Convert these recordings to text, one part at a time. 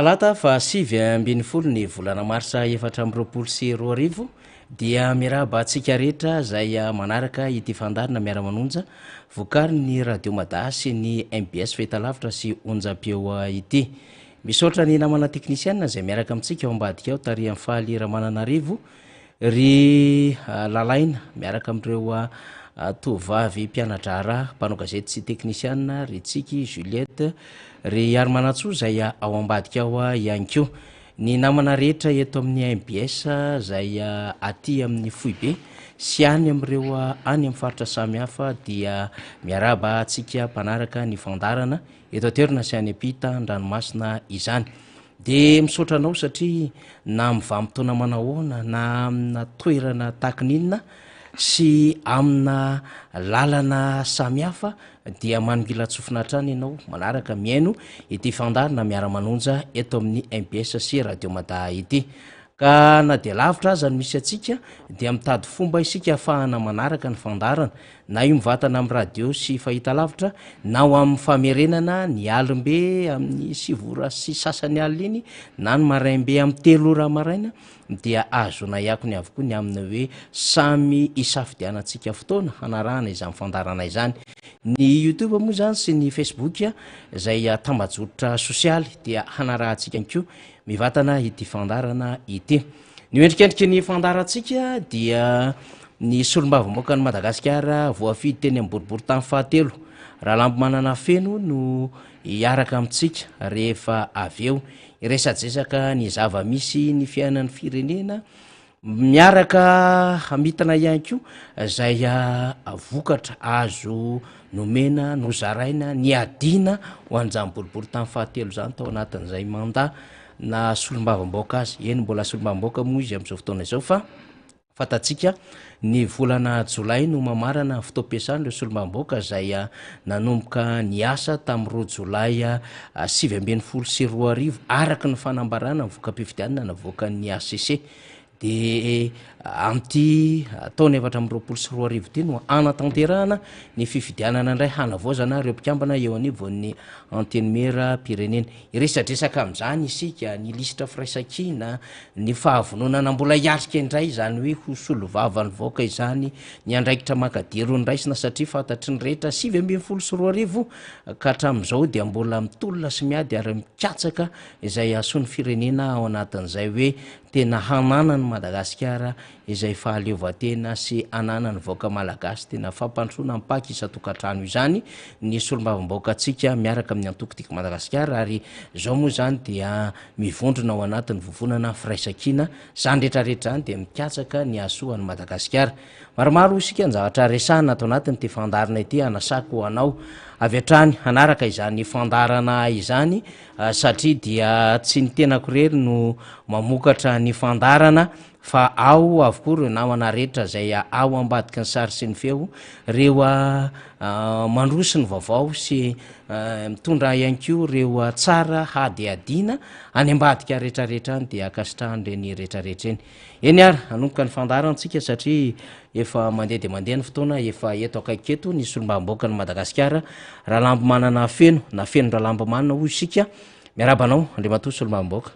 Talata faha 19 ny volana marsa 2024 dia miarahaba antsika rehetra izay manaraka ity fandaharana miara-manonja vokarin'ny Radio Mada sy ny mbs fahitalavitra sy onjam-peo ity. Misaotra ny namana teknisiana izay miaraka amintsika ao ambadika ao tarihan'i Faly Ramananarivo, ry Lalaina miaraka amin'ireo tovovavy mpiana-draharaha, mpanao gazety sy teknisiana, ry Tsiky, Juliette, Ry Harimanantsoa izay ao ambadika ao ihany koa. Ny namana rehetra eto amin'ny mbs izay aty amin'ny foibe sy any amin'ireo any amin'ny faritra samihafa dia miarahaba antsika mpanaraka ny fandaharana eto an-toerana sy any am-pita an-dranomasina izany. Dia misaotra anao satria na amin'ny vanim-potoana manahoana na amina toerana tahaka ny inona sy amina lalana samihafa dia manongilan-tsofina hatrany ianao manaraka mihaino ity fandaharana miara-manonja eto amin'ny mbs sy Radio Mada ity. Ka na dia lavitra aza no misy antsika dia mitady fomba isika ahafahana manaraka ny fandaharana na io mivantana amin'ny radio sy fahitalavitra na ho amin'ny famerenana ny alim-be amin'ny sivy ora sy sasany alina iny na ny maraim-be amin'ny telo ora maraina dia ahazoana hiakony avokoa ny amin'ny hoe samy hisafidianantsika fotoana hanarahana izany fandaharana izany. Ny YouTube moa izany sy ny Facebook izay tambajotra sosialy dia hanarahantsika ihany koa mivantana ity fandaharana ity. Ny ho endrikendriky ny fandaharantsika dia ny solombavambahoakan'i Madagasikara voafidy teny amin'ny boriborintany fahatelo, Ralambomanana Feno no hiaraka amintsika rehefa avy eo hiresadresaka ny zava-misy ny fiainan'ny firenena miaraka hamitana ihany koa izay vokatra azo nomena nozaraina niadiana ho an'izany boribory tany fahatelo izany tao anatin'izay mandat na solombavambahoaka azy. Eny mbola solombavambahoaka moa izy amin'izao fotoana izao fa Fantatsika, ny volana jolay no mamarana ny fotoam-piasan'ireo solombavambahoaka izay nanomboka niasa tamin'ny roa jolay 2019 araka ny fanambarana ny voka-pifidianana navoakan'ny hcc. Dia amin'ity taona 2024 ity no hanatanterahana ny fifidianana indray hanavaozana ireo mpikambana eo anivon'ny Antenimieram-pirenena. Hiresadresaka amin'izany isika, ny lisitra firaisankina, ny fahavononana mbola hiatrika indray izany hoe ho solovavan'ny vahoaka izany, ny andraikitra makadiry ho noraisina satria fantatry ny rehetra 2019 ka hatramin'izao dia mbola mitolona sy miady ary mikatsaka izay hahasoa ny firenena ao anatin'izay hoe tena hananan'i Madagasikara izay fahaleovantena sy ananan'ny vahoaka malagasy tena fampandrosoana mipaka isan-tokantrano izany ny solombavambahoakantsika miaraka amin'ny antoko Tiako Madagasikara ary izao moa izany dia mivondrona ao anatin'ny vovonana firaisankina izany rehetra rehetra izany dia mikatsaka ny hahasoa an'i Madagasikara. Maromaro hoy isika ny zavatra resahina ato anatin'ity fandaharana ity hanasako anao avy hatrany hanaraka izany fandaharana izany satria dia tsy ny tenako irery no mamokatra ny fandaharana Fa ao avokoa ireo namana rehetra izay ao ambadiky ny sary sy ny feo, ireo mandroso ny vaovao sy mitondra ihany koa ireo tsara hadihadiana any ambadika rehetra rehetra any dia ankasitrahan'ireny rehetra rehetra ireny. Eny ary, hanomboka ny fandaharantsika satria efa mandeha dia mandeha ny fotoana, efa eto akaiky eto ny solombavambahoakan'i Madagasikara, Ralambomanana Feno na Feno Ralambomanana hoy isika. Miarahaba anao Andriamatoa Solombavambahoaka.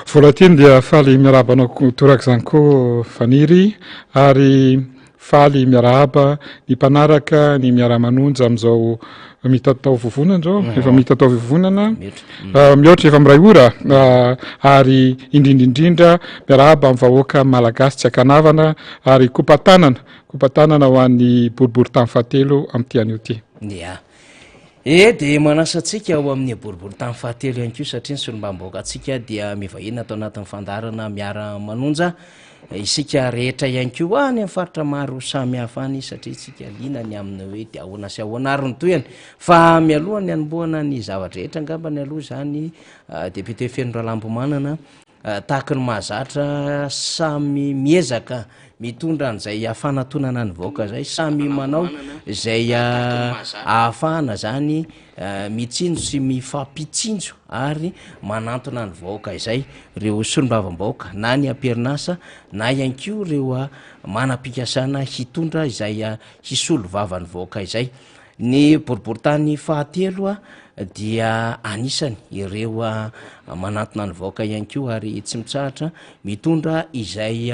Volatiana dia faly miarahaba anao torak'izany koa Faniry ary faly miarahaba ny mpanaraka ny miara-manonja amin'izao mitatao vovonana izao, efa mitatao vovonana, mihoatra efa miray ora ary indrindra indrindra miarahaba ny vahoaka malagasy tsy ankanavana ary kopa-tanana, kopa-tanana ho an'ny boriborintany fahatelo amin'ity anio ity. Ya. E dia manasa antsika ao amin'ny boriborintany fahatelo ihany koa satria ny solombavambahoakantsika dia mivahiny ato anatin'ny fandaharana miara-manonja isika rehetra ihany koa any amin'ny faritra maro samihafa any satria isika liana ny amin'ny hoe dia ahoana sy ahoana ary ny tohiny. Fa mialohan'ny hanombohana ny zava-drehetra angambany aloha izany député Feno Ralambomanana Tahaka ny mahazatra, samy miezaka mitondra an'izay fanatonana ny vahoaka izay, samy manao izay ahafahana izany mitsinjo sy mifampitsinjo ary manantona ny vahoaka izay, ireo solombavambahoaka na ny am-perinasa na ihany koa ireo manam-pikasana hitondra izay hisolo vava ny vahoaka izay. Ny boriborintany fahatelo dia anisany ireo manantona ny vahoaka ihany koa ary tsy mitsahatra mitondra izay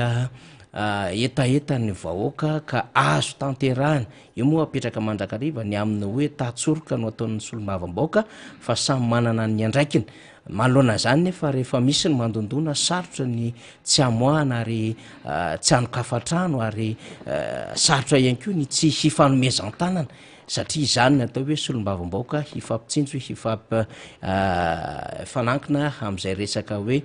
hetahetan'ny vahoaka ka azo tanterahina. Io moa apetraka mandrakariva ny amin'ny hoe tantsoroka no ataon'ny solombavambahoaka fa samy manana ny andraikiny. Manoloana izany nefa rehefa misy ny mandondona sarotra ny tsy hamoahana ary tsy hanokafa-trano ary sarotra ihany koa ny tsy hifanomezan-tanana satria izany ny atao hoe solombavambahoaka hifampitsinjo hifamp fanankina amin'izay resaka hoe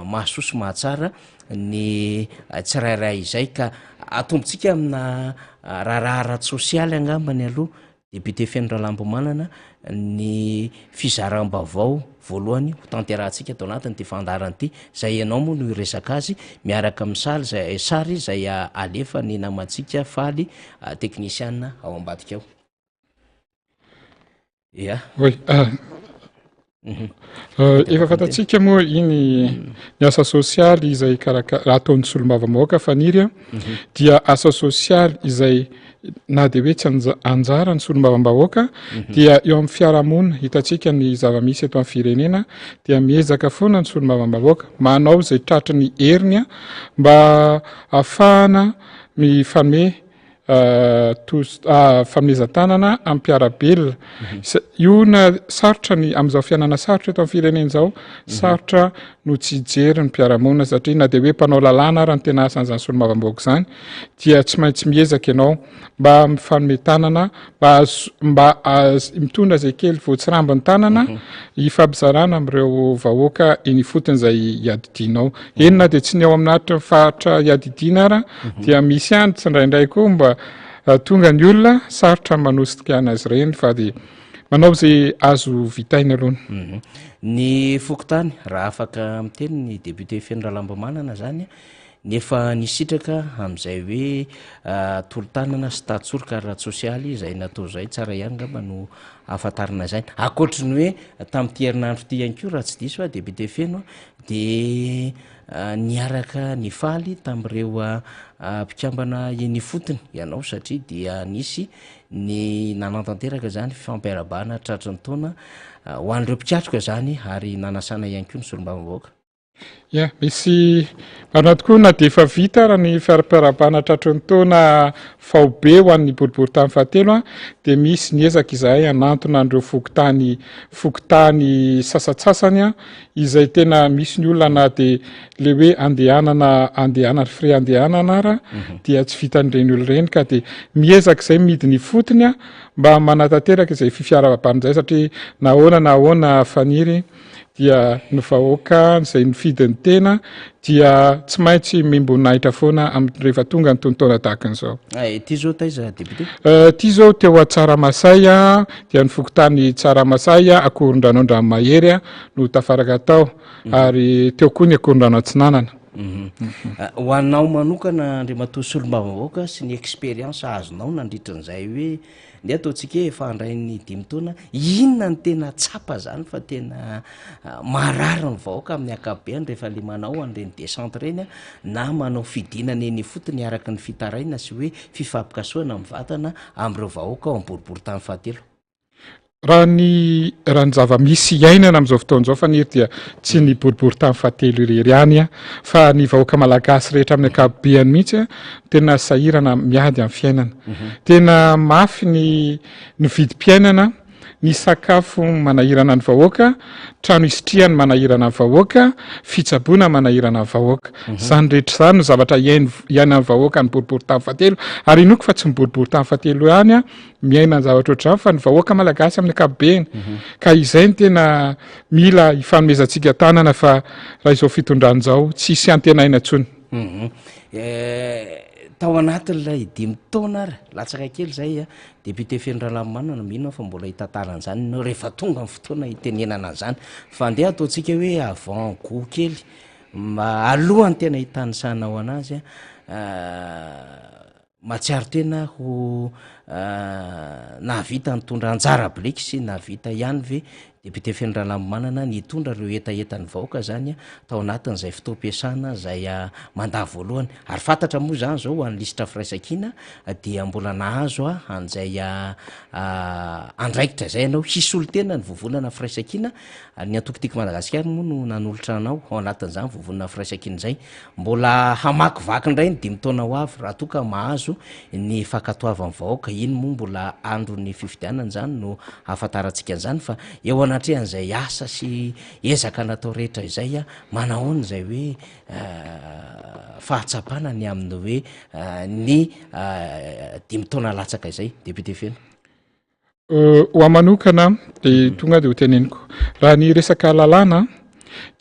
mahasoa sy mahatsara ny tsirairay izay ka atombontsika amina raharaha ara-tsosialy angambany aloha Député Feno Ralambomanana ny fizaram-baovao voalohany ho tanterahantsika ato anatin'ity fandaharana ity, izay ianao moa no hiresaka azy miaraka amin'ny saly izay sary izay alefan'ny namantsika Faly teknisiana ao ambadika ao. Ya. Oui. Ah. Efa fantatsika moa iny ny asa sosialy izay karaka ataon'ny solombavambahoaka Faniry a, dia asa sosialy izay na dia hoe tsy anjara ny solombavambahoaka dia eo amin'ny fiarahamonina hitantsika ny zava-misy eto amin'ny firenena dia miezaka foana ny solombavambahoaka manao izay tratry ny heriny a mba hahafahana mifanome Fanomezan-tanana amin'ny mpiara-belona. Io na sarotra ny amin'izao fiainana sarotra eto amin'ny firenena izao, sarotra no tsy hijery ny mpiara-monina satria na dia hoe mpanao lalàna ara ny tena asan'izany solombavambahoaka izany dia tsy maintsy miezaka ianao mba mifanome tanana mba azo mba az- mitondra izay kely voatsirambin'ny tanana hifampizarana amin'ireo vahoaka eny ifotony izay iadidianao. Eny na dia tsy ny ao aminatin'ny faritra iadidiana ara dia misy ihany tsindraindray koa mba tonga ny olona, sarotra ny manosika anazy ireny fa dia manao izay azo vitaina aloha. Ny fokontany, raha afaka miteny ny député Feno Ralambomanana zany, ny efa nisitraka amin'izay hoe tolo-tanana sy tantsoroka ara-tsosialy izay natao izay, tsara ihany angamba no ahafantarana izany. Ankoatry ny hoe tamin'ity herinandro ity ihany koa raha tsy diso aho député Feno dia niaraka nifaly tamin'ireo mpikambana eny ifotony ianao satria dia nisy ny nanatanteraka izany fifampiarahabana tratry ny taona ho an'ireo mpikatroka izany ary nanasana ihany koa ny solombavambahoaka. Ya, misy marina tokoa na dia efa vita ara ny fiarapiarabana tratry ny taona faobe ho an'ny boriborintany fahatelo dia misy ny ezaka izahay hanantona an'ireo fokontany fokontany sasantsasany izay tena misy ny olona na dia le hoe andehanana andehanana frais andehanana ara dia tsy vitan'ireny olona ireny ka dia miezaka izay midina ifotony a mba manatanteraka izay fifiarabana izay satria na ahoana na ahoana faniry dia ny vahoaka izay nifidy ny tena dia tsy maintsy mimboninahitra foana rehefa tonga ny tonon-taona tahaka an'izao. Ah, ity zao taiza député? Ity zao teo Tsaramasay dia ny fokontany Tsaramasay Akorondrano Andranomahery no tafaraka tao ary teo koa ny Akorondrano Atsinanana. Ho anao manokana Andriamatoa Solombavambahoaka sy ny expérience azonao nandritra an'izay hoe Ndeha ataontsika hoe efa handray ny dimy taona, inona no tena tsapa zany fa tena marary ny vahoaka amin'ny ankapobeany rehefa le manao an'ireny descente ireny na manao fidinana eny ifotony araka ny fitaraina sy hoe fifampikasohana mivantana amin'ireo vahoaka ao amin'ny boriborintany fahatelo? Raha ny raha ny zava-misy iainana amin'izao fotoana izao Faniry dia tsy ny boriborintany fahatelo irery ihany fa ny vahoaka malagasy rehetra amin'ny ankapobeany mihitsy tena sahirana miady amin'ny fiainana. Tena mafy ny ny vidim-piainana, ny sakafo manahirana ny vahoaka, trano isitrihany manahirana ny vahoaka, fitsaboana manahirana ny vahoaka. Izany rehetra izany no zavatra iain- iainan'ny vahoaka ny boriborintany fahatelo ary inoako fa tsy ny boriborintany fahatelo ihany miaina ny zavatra ohatr'izany fa ny vahoaka malagasy amin'ny ankapobeny. Ka izay no tena mila ifanomezantsika tanana fa raha izao fitondrana izao tsisy antenaina intsony. Tao anatin'ilay dimy taona ary latsaka kely izay député Feno Ralamimanana, mino aho fa mbola hitantara an'izany ianao rehefa tonga ny fotoana hitenenana an'izany. Fa andeha ataontsika hoe avant goût kely, mba alohan'ny tena hitanisanao anazy, mahatsiaro tena ho nahavita nitondra anjara biriky sy nahavita ihany ve? Député Feno Ralambomanana nitondra ireo hetahetan'ny vahoaka izany tao anatin'izay fotoam-piasana izay mandat voalohany. Ary fantatra moa izany izao ho an'ny lisitra Firaisankina dia mbola nahazo an'izay andraikitra izay ianao hisolo tena ny vovonana Firaisankina. Ny antoko Tiako Madagasikara moa no nanolotra anao ao anatin'izany vovonana Firaisankina izay. Mbola hamakivaky indray ny dimy taona ho avy raha toa ka mahazo ny fankatoavan'ny vahoaka. Iny moa mbola andron'ny fifidianana izany no ahafantarantsika an'izany fa eo anatrehan'izay asa sy ezaka natao rehetra izay, manahoana izay hoe fahatsapana ny amin'ny hoe ny dimy taona latsaka izay, Député Feno? Ho ahy manokana dia tonga dia ho teneniko. Raha ny resaka lalàna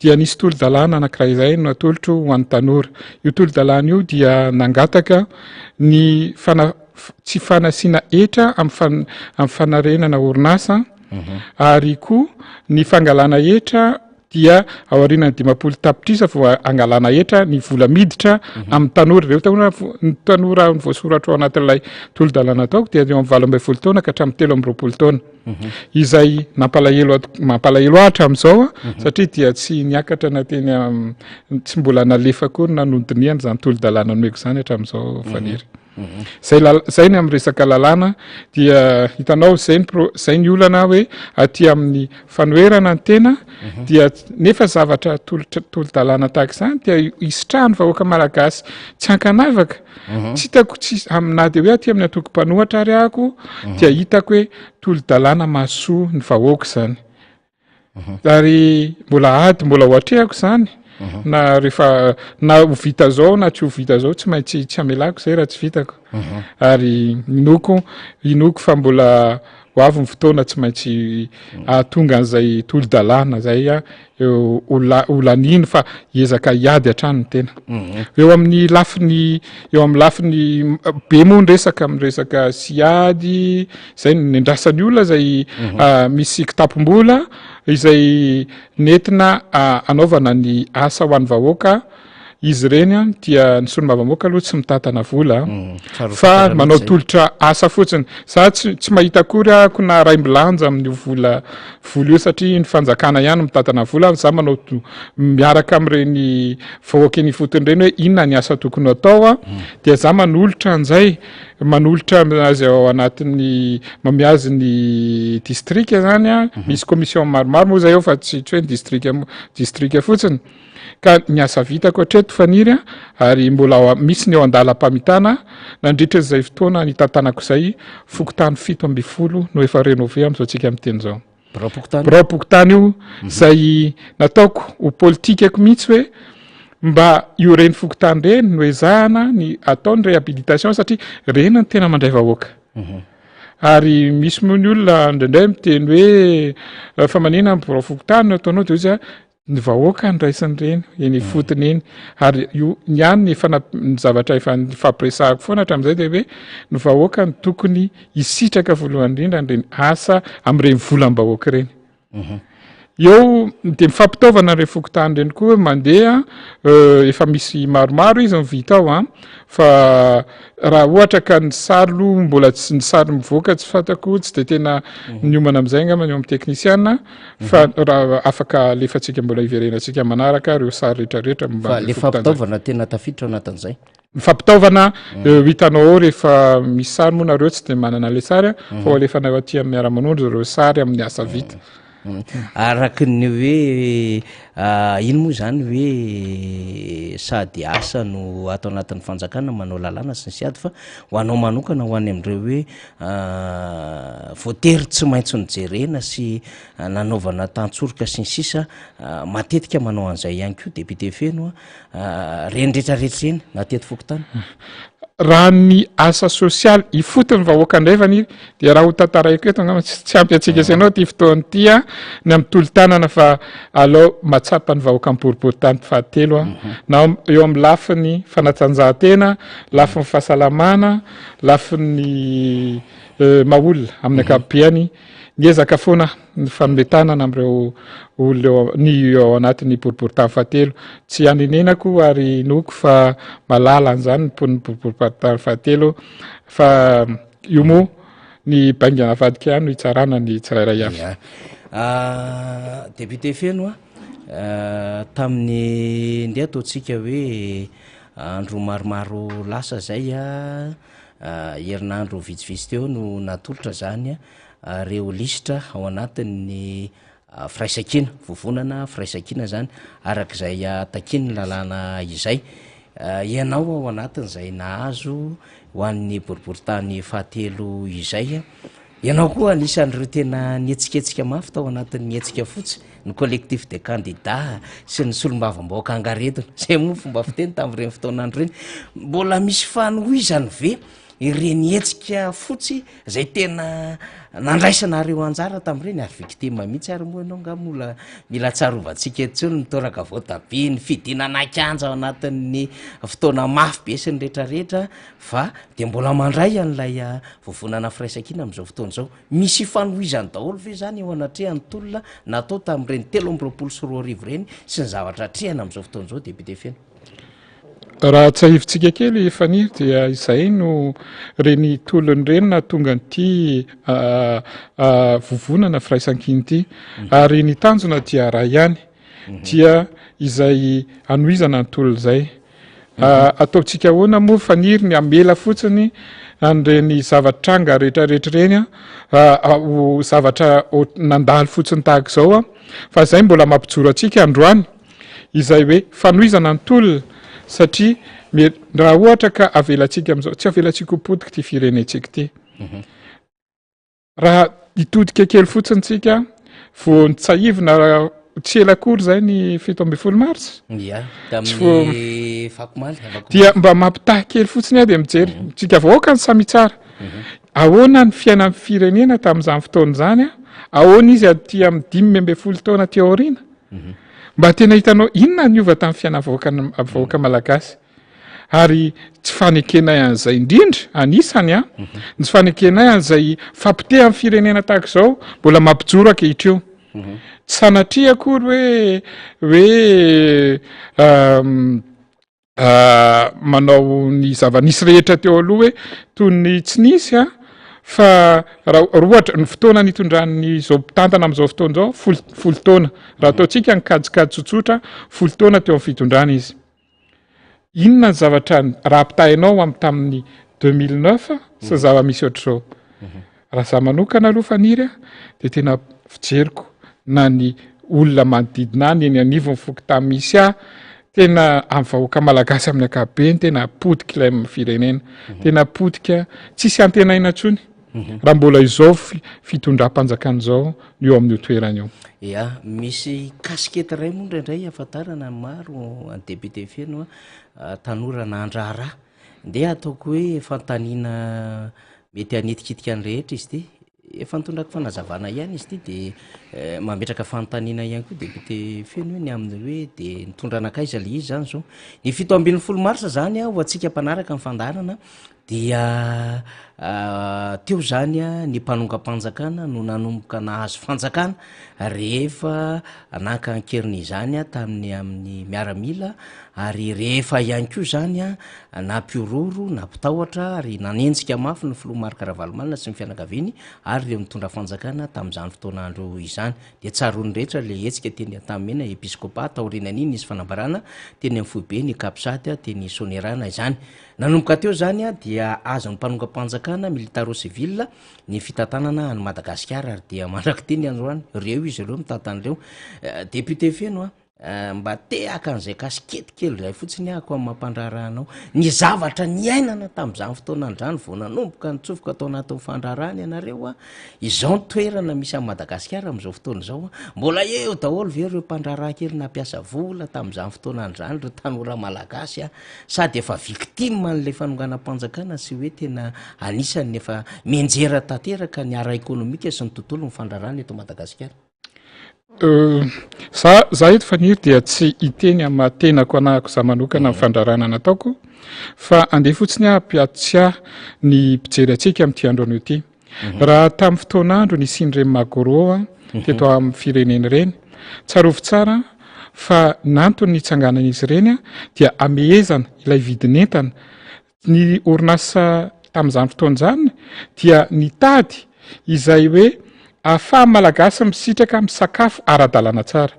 dia nisy tolo-dalàna anankiray izay no natolotro ho an'ny tanora. Io tolo-dalàna io dia nangataka ny fana- tsy fanasiana hetra amin'ny fan- amin'ny fanarenana orinasa ary koa ny fangalana hetra dia aorianan'ny 50 tapitrisa vao angalana hetra ny vola miditra mhm. amin'ny tanora. Ireo tanora ny tanora voasoratra ao anatin'ilay tolo-dalàna ataoko dia eo amin'ny 18 taona ka hatramin'ny 23 taona. Mhm. Izay nampalahelo mampalahelo ahy hatramin'izao mhm. satria dia tsy niakatra na teny tsy mbola nalefa akory na nodinihana izany tolo-dalàna nomeko izany hatramin'izao Faniry. Zay lal- zay ny amin'ny resaka lalàna dia hitanao zay ny pro- zay ny olana hoe aty amin'ny fanoherana ny tena dia nefa zavatra tolotra tolo-dalàna tahaka izany dia hisitrahan'ny vahoaka malagasy tsy ankanavaka. Tsy hitako tsy am- na dia hoe aty amin'ny antoko mpanohatra ary ahako dia hitako hoe tolo-dalàna mahasoa ny vahoaka izany. Ary mbola ady mbola ho atrehako izany na rehefa na ho vita zao na tsy ho vita zao tsy maintsy tsy hamelako izay raha tsy vitako. Ary inoako inoako fa mbola ho avy ny fotoana tsy maintsy hahatonga an'izay tolo-dalàna izay eo ho la- ho laniana fa hiezaka hiady hatrany ny tena. Eo amin'ny lafiny eo amin'ny lafiny be moa ny resaka amin'ny resaka siady izay no nendrasan'ny olona izay misy kitapom-bola izay nentina hanaovana ny asa ho an'ny vahoaka izy ireny dia ny solombavambahoaka aloha tsy mitantana vola fa manao tolotra asa fotsiny. Za tsy tsy mahita akory ahako na raimbilanja amin'io vola vola io satria ny fanjakana ihany no mitantana vola, za manao miaraka amin'ireny vahoaka eny ifotony ireny hoe inona ny asa tokony ho atao dia za manolotra an'izay manolotra azy ao anatin'ny mame azy ny distrika zany a, misy commission maromaro moa zay ao fa tsy tsy hoe ny distrika distrika fotsiny ka ny asa vitako hatreto Faniry a, ary mbola ao misy ny eo an-dalam-pamitana nandritra izay fotoana nitantanako izay fokontany 17 no efa rénové amin'izao tsika miteny izao. Biraom-pokontany? Biraom-pokontany io izay nataoko ho politikako mihitsy hoe mba io reny fokontany ireny no ezahana ny atao ny réhabilitation satria ireny no tena mandray vahoaka. Ary misy moa ny olona indraindray miteny hoe fa manina ny birao fokontany no ataonao dia hoy izy a ny vahoaka no raisin'ireny eny ifotony eny ary io ny any ny efa ny zavatra efa nifampiresahako foana hatramin'izay dia hoe ny vahoaka no tokony hisitraka voalohany indrindra an'ireny asa amin'ireny volam-bahoaka ireny. Eo dia mifampitaovana ireny fokontany ireny koa hoe mandeha efa misy maromaro izy no vita ao an, fa raha ohatra ka ny sary aloha mbola tsy ny sary mivoaka tsy fantako tsy dia tena niomana amin'izay angamba ny eo amin'ny teknisiana Fa raha afaka alefantsika mbola hiverenantsika manaraka ireo sary rehetrarehetra momba Fa ny le fokontany zay. fampitaovana tena tafiditra ao anatin'izay. Ny fampitaovana eh, hitanao ao rehefa misy sary moa nareo tsy dia manana ilay sary a, fa ho alefanareo aty amin'ny miara-manondro ireo sary amin'ny asa vita. Araky ny hoe ino moa izany hoe sady asa no ato anatin'ny fanjakana manao lalàna sy ny sy ady fa ho anao manokana ho any amin'ireo hoe voatery tsy maintsy nojerena sy nanaovana tantsoroka sy ny sisa matetika manao an'izay ihany koa député Feno a, reny retraretra ireny na teto fokontany. Raha ny asa sosialy ifotony vahoaka indray Faniry dia raha ho tantaraiko eto angamba tsy ampy antsika sy ianao ity fotoana ity a, ny amin'ny tolo-tanana fa alao mahatsapa ny vahoaka amin'ny boriborintany fahatelo a, na eo amin'ny lafiny fanatanjahantena, lafiny fahasalamana, lafiny maha olona amin'ny ankapobeany. Miezaka foana ny fanome tanana amin'ireo olona eo ny ao anatin'ny boriborintany fahatelo. Tsy hanenenako ary inoako fa mahalala an'izany ny mponin'ny boriborintany fahatelo fa io moa. Ny bainga navadika ihany no hitsarana ny tsirairay avy. Ia. Député Feno a, tamin'ny ndeha ataontsika hoe andro maromaro lasa zay a, herinandro vitsivitsy teo no natolotra zany ireo lisitra ao anatin'ny Firaisankina, vovonana firaisankina izany araka izay takian'ny lalàna izay. Ianao ao anatin'izay nahazo ho an'ny boriborintany fahatelo izay. Ianao koa anisan'ireo tena nihetsiketsika mafy tao anatin'ny hetsika fotsy, ny collectif des candidats sy ny solombavambahoaka angaredona. Izay moa fomba fiteny tamin'ireny fotoan'andro ireny. Mbola misy fanohizany ve ireny hetsika fotsy izay tena nandraisanareo anjara tamin'ireny ary victime mihitsy ary moa ianao nga mola mila tsarovantsika intsony ny toraka voatabia, ny fidinana kianja ao anatin'ny fotoana mafy be sy ny rehetrarehetra fa de mbola mandray an'ilay ah, vovonana firaisankina amin'izao fotoana izao. Misy ifanohizany daholo ve izany eo anatrehan'ny tolona natao tamin'ireny 2023 ireny sy ny zavatra atrehana amin'izao fotoana izao député Feno? Raha tsiahivintsika kely Faniry dia izay no reny tolona ireny nahatonga an'ity vovonana firaisankina ity. Ary ny tanjona dia iray ihany, dia izay hanohizana ny tolona izay. Ataontsika ahoana moa Faniry ny hamela fotsiny an'ireny zava-tranga rehetrarehetra ireny ho zavatra nandalo fotsiny tahaka izao fa izay mbola mampijoro antsika androany. izay hoe fanohizana ny tolona satria raha ohatra ka avelantsika amin'izao, tsy avelantsika ho potika ity firenentsika ity. Raha hitodika kely fotsiny tsika, vao nitsahivina tsy ela akory izay ny 17 marsa. Ia, tamin'ny fakomaly. Dia mba mampitaha kely fotsiny aho dia mijery, tsika vahoaka ny samy hitsara. Ahoana ny fiainan'ny firenena tamin'izany fotoana izany? Ahoana izy aty amin'ny 15 taona aty aoriana? Mba tena hitanao inona niova tamin'ny fiainan'ny vahoaka vahoaka malagasy? Ary tsy fanekenay an'izay indrindra, anisany an, ny tsy fanekenay an'izay fapotehan'ny firenena tahaka izao mbola mampijoro ankehitrio. Tsy sanatria akory hoe hoe manao ny zava-nisy rehetra teo aloha hoe toy ny tsy nisy a fa raha ohatra ny fotoana nitondran'ny izao mpitantana amin'izao fotoana izao folo folo taona raha ataontsika ny kajikajy tsotsotra folo taona teo amin'ny fitondrana izy inona ny zavatra raha ampitahainao amin'ny tamin'ny 2009 sy ny zava-misy ohatr'izao Raha za manokana aloha Faniry a, dia tena fijeriko na ny olona manodidina ahy ny eny anivon'ny fokontany misy ahy, tena amin'ny vahoaka malagasy amin'ny ankapobeny tena potika ilay firenena, tena potika, tsisy antenaina intsony raha mbola izao fitondram-panjakana izao no eo amin'io toerana io. Ya, misy kasikety iray moa indraindray ahafantarana ny maro an'i député Feno a, tanora nandraharaha. Ndeha ataoko hoe fanontaniana mety hanitikitika ny rehetra izy ity. Efa nitondrako fanazavana ihany izy ity dia eh, mametraka fanontaniana ihany koa député Feno hoe ny amin'ny hoe dia nitondra nankaiza ilay izy zany zao. Ny 17 marsa zany ho antsika mpanaraka ny fandaharana dia ah, teo zany ny mpanongam-panjakana no nanomboka nahazo fanjakana rehefa naka an-keriny izany tamin'ny amin'ny miaramila Ary rehefa ihany koa izany nampihorohoro, nampitahotra ary nanenjika mafy ny filoha Marc Ravalomanana sy ny fianakaviany ary ireo nitondra fanjakana tamin'izany fotoana andro izany. Dia tsaroan'ny rehetra ilay hetsika teny Antanimena Episkopa taorianan'iny nisy fanambarana teny amin'ny foiben'ny Capsat teny Soanierana izany. Nanomboka teo izany dia azon'ny mpanongam-panjakana militaro-civil ny fitantanana an'i Madagasikara ary dia mandrak'ity ny androany ireo izy ireo mitantana ireo. Député Feno a! Mba te haka an'izay kasikety kely izay fotsiny aho amin'ny maha-mpandraharaha anao. Ny zavatra niainana tamin'izany fotoana izany vao nanomboka nitsofoka tao anatin'ny fandraharahana ianareo a, izao ny toerana misy an'i Madagasikara amin'izao fotoana izao a, mbola eo daholo ve ireo mpandraharaha kely nampiasa vola tamin'izany fotoana izany, ireo tanora malagasy a, sady efa victime an'ilay fanonganam-panjakana sy hoe tena anisan'ny efa mianjera tanteraka ny ara-ekonomika sy ny tontolon'ny fandraharahana eto Madagasikara. Za za eto Faniry dia tsy hiteny amin'ny maha tenako anahako za manokana ny fandrarana nataoko fa andeha fotsiny aho hampiatsiahy ny mpijery antsika amin'ity andro anio ity. Raha tamin'ny fotoan'andro nisian'ireny Magro teto amin'ny firenena ireny, tsarovy tsara fa ny antony nitsanganan'izy ireny dia hamehezana ilay vidin'entana Ny orinasa tamin'izany fotoana izany dia nitady izay hoe ahafahan'ny Malagasy misitraka misakafo ara-dalàna tsara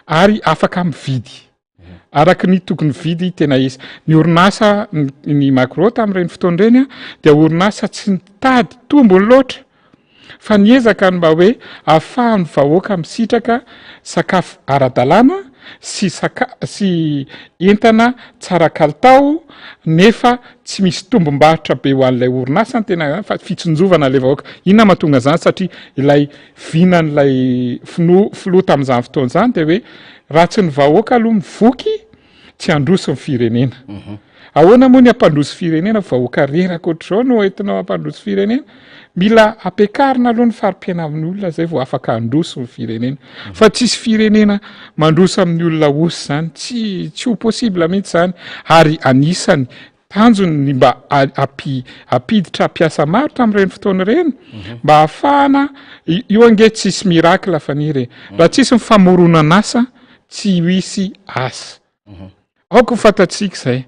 ary afaka mividy araka ny tokony vidy tena izy. Ny orinasa ny Magro tamin'ireny fotoana ireny dia orinasa tsy nitady tombony loatra fa niezaka ny mba hoe ahafahan'ny vahoaka misitraka sakafo ara-dalàna sy saka sy entana tsara kalitao nefa tsy misy tombom-barotra be ho an'ilay orinasa ny tena fa fitsinjovana ilay vahoaka. Inona mahatonga an'izany? Satria ilay vinan'ilay filoha filoha tamin'izany fotoana izany dia hoe raha tsy ny vahoaka aloha mivoky tsy handroso ny firenena. Ahoana moa ny hampandroso firenena? Vahoaka reraka ohatr'izao no entinao hampandroso firenena? Mila ampiakarina aloha ny fari-piainan'ny olona zay vao afaka handroso ny firenena. Fa tsisy firenena mandroso amin'ny olona osy zany, tsy tsy ho possible mihitsy zany. Ary anisany tanjony ny mba hampiditra mpiasa maro tamin'ireny fotoana ireny mba hahafahana, io ange tsisy miracle Faniry e. Raha tsisy ny famoronan'asa tsy hisy asa. Aoka ho fantatsika izay.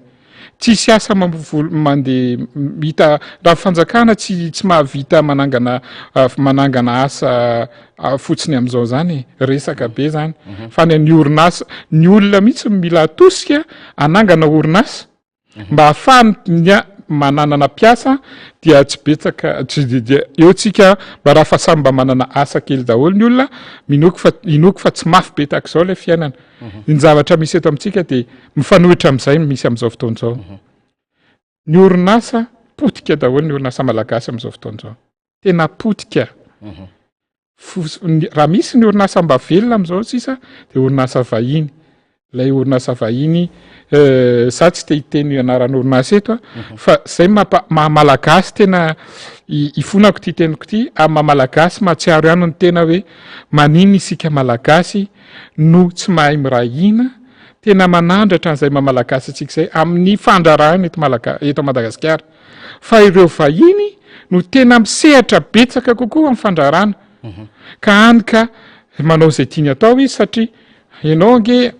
Tsisy asa mampivoly mandeha hita raha fanjakana tsy tsy mahavita manangana manangana asa fotsiny amin'izao zany e. Resaka be zany. Fa ny an'ny orinasa, ny olona mihitsy no mila atosika hanangana orinasa. Mba hahafahany mananana mpiasa dia tsy betsaka tsy dia dia eo tsika mba raha fa samy mba manana asa kely daholo ny olona minoako fa inoako fa tsy mafy be tahaka izao ilay fiainana. Ny zavatra misy eto amintsika dia mifanohitra amin'izay ny misy amin'izao fotoana izao. Ny orinasa potika daholo ny orinasa malagasy amin'izao fotoana izao. Tena potika. Raha misy ny orinasa mba velona amin'izao sisa dia orinasa vahiny. Ilay orinasa vahiny, za tsy te hiteny anaran'orinasa eto a, fa zay mampa-, maha malagasy tena ifonako ity teniko ity, amin'ny maha malagasy mahatsiaro ihany ny tena hoe maninona isika malagasy no tsy mahay miray hina, tena manandratra an'izay maha malagasy antsika izay amin'ny fandraharahana eto Malaga-, eto Madagasikara. Fa ireo vahiny no tena misehatra betsaka kokoa amin'ny fandraharahana. Ka hany ka manao izay tiany atao izy satria ianao ange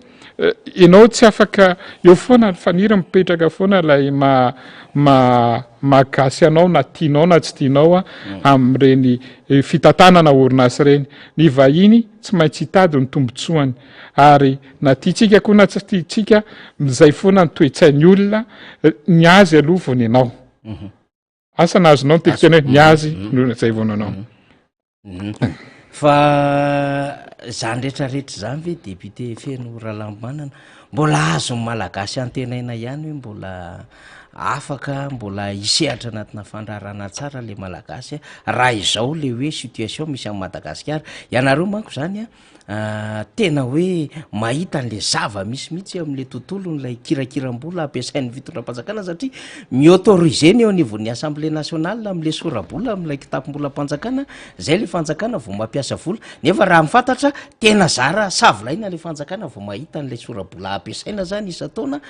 ianao tsy afaka eo foana ny faniry mipetraka foana ilay maha maha maha gasy anao na tianao na tsy tianao amin'ireny fitantanana orinasa ireny. Ny vahiny tsy maintsy hitady ny tombontsoany ary na tiantsika koa na tsy tiantsika izay foana ny toe-tsain'ny olona, ny azy aloha vao ny anao. Asa na azonao ny tiako tena hoe ny azy no zay vao ny anao. Fa zany rehetrarehetra zany ve député Feno Ralambomanana mbola azon'ny Malagasy antenaina ihany hoe mbola afaka mbola hisehatra anatina fandraharahana tsara le Malagasy raha izao le hoe situation misy any Madagasikara. Ianareo manko zany a Tena hoe mahita an'le zava-misy mihitsy eo amin'le tontolon'ilay kirakiram-bola ampiasain'ny fitondram-panjakana satria mi-autoriser ny eo anivon'ny assemblée nationale amin'le sora-bola amin'ilay kitapom-bolam-panjakana, zay le fanjakana vao mampiasa vola, nefa raha ny fantatra tena zara savilaina le fanjakana vao mahita an'ilay sora-bola ampiasaina zany isan-taona,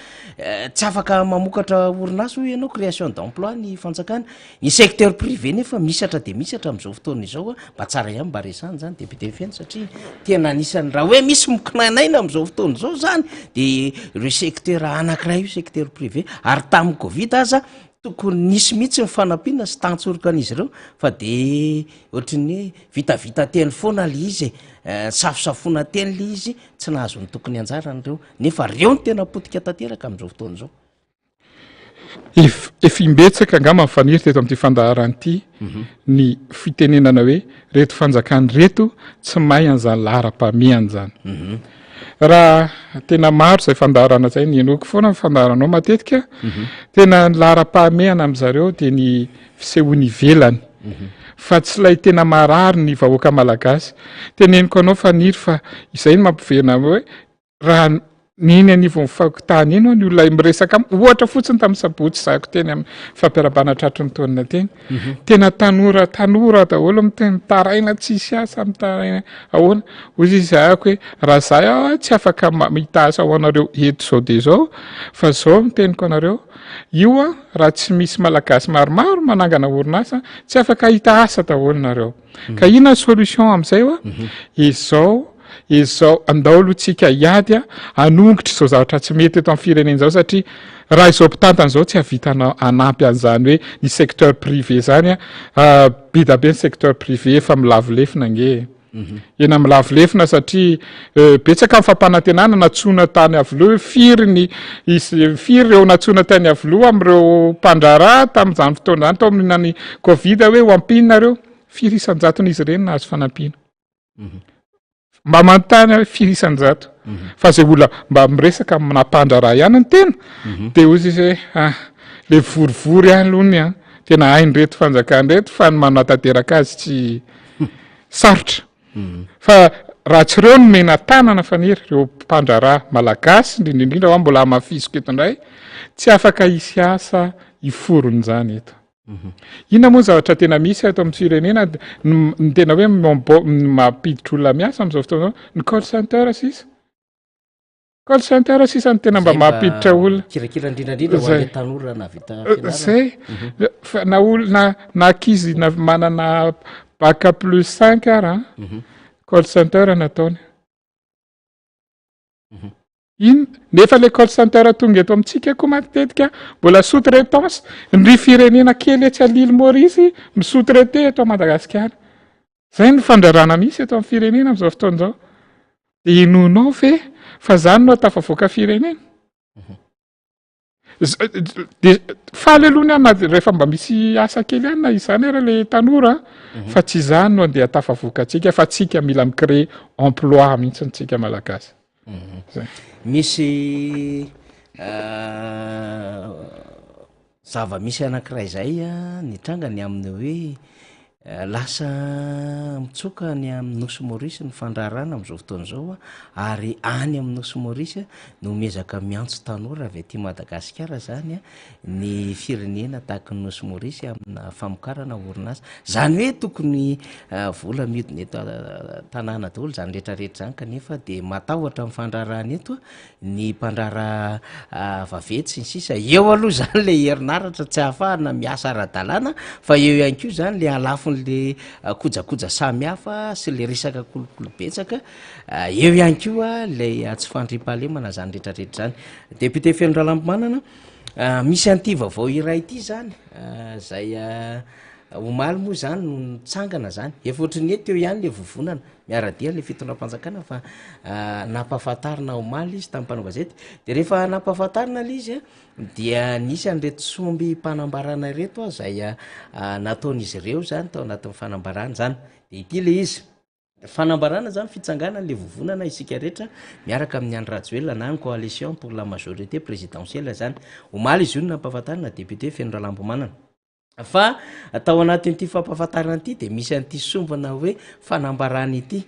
tsy afaka mamokatra orinasa hoy ianao création d'emploi ny fanjakana, Ny secteur privé nefa mihisatra dia mihisatra amin'izao fotoana izao a, mba tsara ihany mba resahana izany député Feno satria tena anisan'ny raha hoe misy mikinainaina amin'izao fotoana izao zany de ireo secteur anankiray io secteur privé ary tamin'ny covid aza tokony nisy mihitsy ny fanampiana sy tantsoroka an'izy ireo fa de ohatry ny hoe vitavita teny foana le izy e, nisafosafoana teny le izy tsy nahazo ny tokony anjarany ireo nefa reo no tena potika tanteraka amin'izao fotoana izao. Efa imbetsaka angamba nifaniry teto amin'ity fandaharana ity ny fitenenana hoe reto fanjakana ireto tsy mahay an'izany laharam-pahamehana izany. Raha tena maro izay fandaharana izay, ny henoiko foana ny fandaharanao matetika, tena ny laharam-pahamehana amin'izareo dia ny fisehoany ivelany fa tsy ilay tena marary ny vahoaka malagasy. Teneniko anao Faniry fa izay no mampiverina hoe Raha ny eny anivon'ny fakontany eny ny olona miresaka amiko, ohatra fotsiny tamin'ny sabotsy zahako teny amin'ny fampiarabana tratry ny taona teny, tena tanora tanora daholo miteny mitaraina tsisy asa, mitaraina ahoana, hoy izy zahako hoe raha za aho tsy afaka mahita asa ho anareo eto izao dia izao fa izao no teniko anareo, io an raha tsy misy malagasy maromaro manangana orinasa tsy afaka hahita asa daholo nareo. Ka inona ny solution amin'izay oa? Izao Izao, andao aloha tsika hiady hanongotra izao zavatra tsy mety eto amin'ny firenena izao satria Raha izao mpitantana izao tsy hahavita hanampy an'izany hoe ny secteur privé izany an, be dia be ny secteur privé efa milavo lefona ange e. Ena milavo lefona satria betsaka ny fampanantenana nantsoina tany Iavoloha hoe firy ny is- firy ireo nantsoina tany Iavoloha amin'ireo mpandraharaha tamin'izany fotoana izany tao amin'ny covid hoe ho ampiana nareo, firy isan-jaton'izy ireny nahazo fanampiana? Mba manontany aho hoe firy isan-jato? Fa zay olona mba miresaka amina mpandraharaha ihany ny tena, de hoy izy hoe ah, le vorivory ihany aloha ny an, tena hain'ireto fanjakana ireto fa ny manatanteraka azy tsy sarotra. Fa raha tsy ireo no mena tanana Faniry, ireo mpandraharaha malagasy indrindra indrindra hoa mbola hamafisiko eto indray, tsy afaka hisy asa hiforona izany eto. Inona moa ny zavatra tena misy eto amin'ny firenena, ny tena hoe mampiditra olona miasa amin'izao fotoana izao, ny call center sisa. Call center sisa no tena mba mampiditra olona. Kirakira indrindra indrindra ho an'ny tanora nahavita fianarana. Zay. Fa na olona na ankizy na manana bac plus 5 ara, call center nataony. Inona? Nefa le call center tonga eto amintsika koa matetika mbola sous traitance. Ny firenena kely etsy à l'île Maurice mi sous traiter eto Madagasikara. Zay ny fandrarana misy eto amin'ny firenena amin'izao fotoana izao. De inoanao ve fa zany no ahatafavoaka firenena? De faly aloha ny ahy na rehefa mba misy asa kely ihany na izany ary le tanora fa tsy izany no andeha hatafavoaka antsika fa tsika mila mi-créer emploi mihitsy tsika malagasy. Zay. Misy zava-misy anankiray izay nitranga ny amin'ny hoe lasa mitsoka any amin'ny Nosy Maurice ny fandraharahana amin'izao fotoana izao ary any amin'ny Nosy Maurice no miezaka miantso tanora avy aty Madagasikara izany ny firenena tahaka ny Nosy Maurice amina famokarana orinasa. Izany hoe tokony vola mihodina eto an-tanàna daholo izany rehetrarehetra izany kanefa dia matahotra amin'ny fandraharahana eto ny mpandraharaha vaventy sy ny sisa, eo aloha zany le herinaratra tsy ahafahana miasa ara-dalàna fa eo ihany koa zany le halafon'le kojakoja samihafa sy le resaka kolikoly betsaka, eo ihany koa lay tsy fandriampahalemana zany retraretra zany. Député Feno Ralambomanana, misy an'ity vaovao iray ity zany zay omaly moa zany no nitsangana zany, efa ohatran'ny hoe teo ihany le vovonana Miara-dia ilay fitondram-panjakana fa nampahafantarina omaly izy tamin'ny mpanao gazety, de rehefa nampahafantarina ilay izy a dia nisy an'ireto sombim-panambarana ireto a zay nataon'izy ireo zany tao anatin'ny fanambarana zany, de ity le izy, fanambarana zany fitsanganan'le vovonana isika rehetra miaraka amin'ny Andry Rajoelina na ny coalition pour la majorité présidentielle zany, omaly izy io no nampahafantarina député Feno Ralambomanana. Fa tao anatin'ity fampahafantarana ity dia misy an'ity sombina hoe fanambarana ity.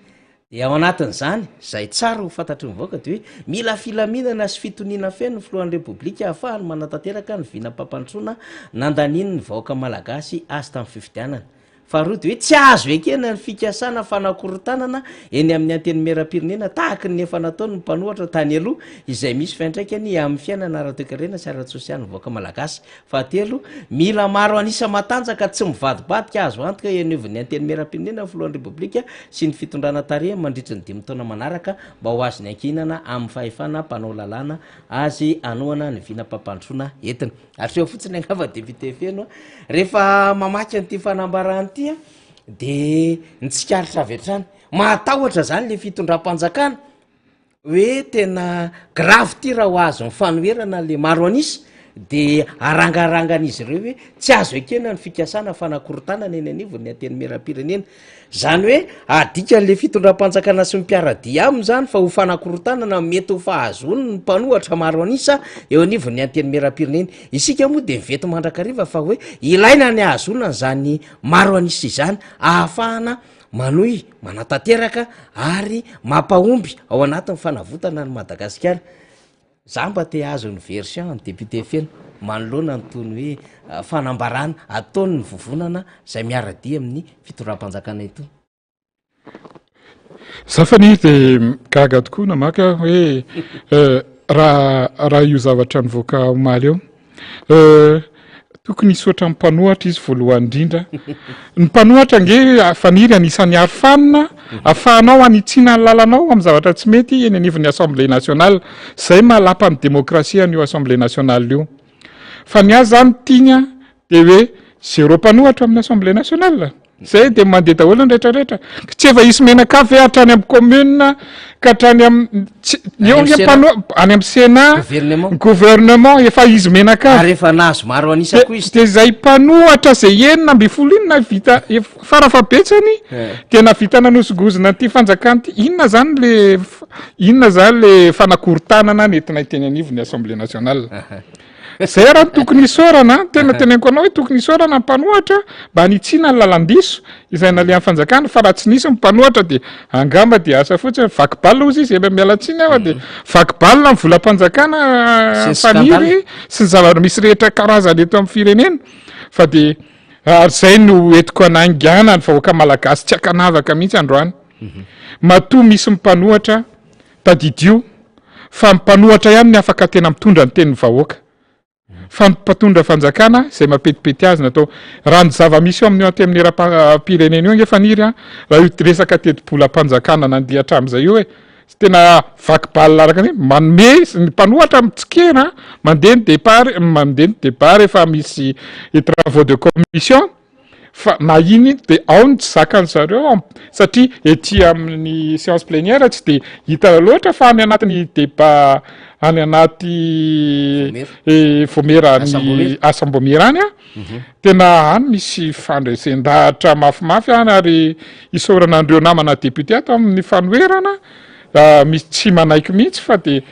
Dia ao anatin'izany, izay tsara ho fantatry ny vahoaka dia hoe mila filaminana sy fitoniana feno ny filohan'ny Repoblika ahafahany manatanteraka ny vinam-pampandrosoana nandanian'ny vahoaka malagasy azy tamin'ny fifidianana. Faharoa dia hoe tsy azo ekena ny fikasana fanakorontanana eny amin'ny Antenimierampirenena tahaka ny efa nataon'ny mpanohatra tany aloha izay misy fiantraikany amin'ny fiainana ara-toekarena sy ara-tsosialin'ny vahoaka malagasy. Fahatelo, mila maro an'isa matanjaka tsy mivadibadika azo antoka eo anivon'ny Antenimierampirenena ny Filohan'ny Repoblika sy ny fitondrana tarihiny mandritry ny dimy taona manaraka mba ho azony ankihinana amin'ny fahefana mpanao lalàna azy hanohana ny vinam-pampandrosoana entiny. Hatreo fotsiny angamba député Feno a! Rehefa mamaky an'ity fanambarana ity a, dia ny tsikaritra avy hatrany, mahatahotra zany le fitondram-panjakana hoe tena grave ty raha ho azon'ny fanoherana le maro an'isa de arangarangan'izy ireo hoe tsy azo ekena ny fikasana fanakorontanana eny anivon'ny antenimierampirenena, zany hoe adikan'le fitondram-panjakana sy ny mpiara-dia aminy zany fa ho fanakorontanana mety ho fahazoany ny mpanohatra maro an'isa eo anivon'ny antenimierampirenena. Isika moa de miveto mandrakariva fa hoe ilaina ny ahazoana an'izany maro an'isa izany ahafahana manohy manatanteraka ary mampahomby ao anatin'ny fanavotana an'i Madagasikara. Za mba te hahazo ny version an'i député Feno manoloana ny tony hoe ah, fanambarana ataon'ny vovonana izay miara-dia amin'ny fitondram-panjakana itony. Za Faniry dia gaga tokoa namaky aho hoe eh, raha raha io zavatra nivoaka omaly io. Eh, Tokony hisaotra ny mpanohatra izy voalohany indrindra. Ny mpanohatra ange Faniry anisan'ny arofanina afahanao hanitsiana ny lalanao amin'ny zavatra tsy mety eny anivon'ny Assemblée nationale. Izay maha lapan'ny demokrasia an'io Assemblée nationale io. Fa ny azy zany tiany dia hoe zéro mpanohatra amin'ny Assemblée nationale. Zay dia mandeha daholo ny rehetra rehetra. Tsy efa hisy menaka ve hatrany amin'ny commune ka hatrany amin'ny tsy Any eo amin'ny ange Sénat. mpano any amin'ny Sénat, Gouvernement. gouvernement efa izy menaka. Ary efa nahazo maro an'isa De koa izy. de zay mpanohatra zay 16 iny nahavita ef- farafahabetsany Eh. dia nahavita nanosingosina an'ity fanjakana ity. Inona zany le f- inona zany le fanakorontanana nentinay teny anivon'ny Assemblée nationale? Zay raha no tokony hisaorana, tena teneniko anao hoe tokony hisaorana ny mpanohatra mba hanitsiana ny lalan-diso izay nalehan'ny fanjakana fa raha tsy nisy ny mpanohatra dia angamba dia asa fotsiny, vaky balle hozy izy, miala tsiny aho fa dia vaky balle ny volam-panjakana Sy ny faniry scandale. sy ny zava-misy rehetra karazany eto amin'ny firenena fa dia ary zay no entiko hanaingana ny vahoaka malagasy tsy ankanavaka mihitsy androany. Matoa misy ny mpanohatra Tadidio fa ny mpanohatra ihany ny afaka tena mitondra ny tenin'ny vahoaka. Fa ny mpitondra fanjakana izay mampetipety azy natao. Raha ny zava-misy eo amin'io antenimieram-pirenena io ange Faniry an, raha io resaka tetibolam-panjakana nandeha hatramin'izay io e, tena vaky balle araka ny hoe manome ny mpanohatra mitsikera, mandeha ny départ, mandeha ny débat rehefa misy travaux de commission. Fa na iny iny de ao ny tsy zakan'ny zareo am satria ety amin'ny séance plénière tsy de hita loatra fa any anatin'ny débat any anaty Vaomiera. vaomiera ny Asam-baomiera. asam-baomiera any an, tena any misy fandresen-dahatra mafimafy any ary isaorana an'ireo namana député ato amin'ny fanoherana misy tsy manaiky mihitsy fa de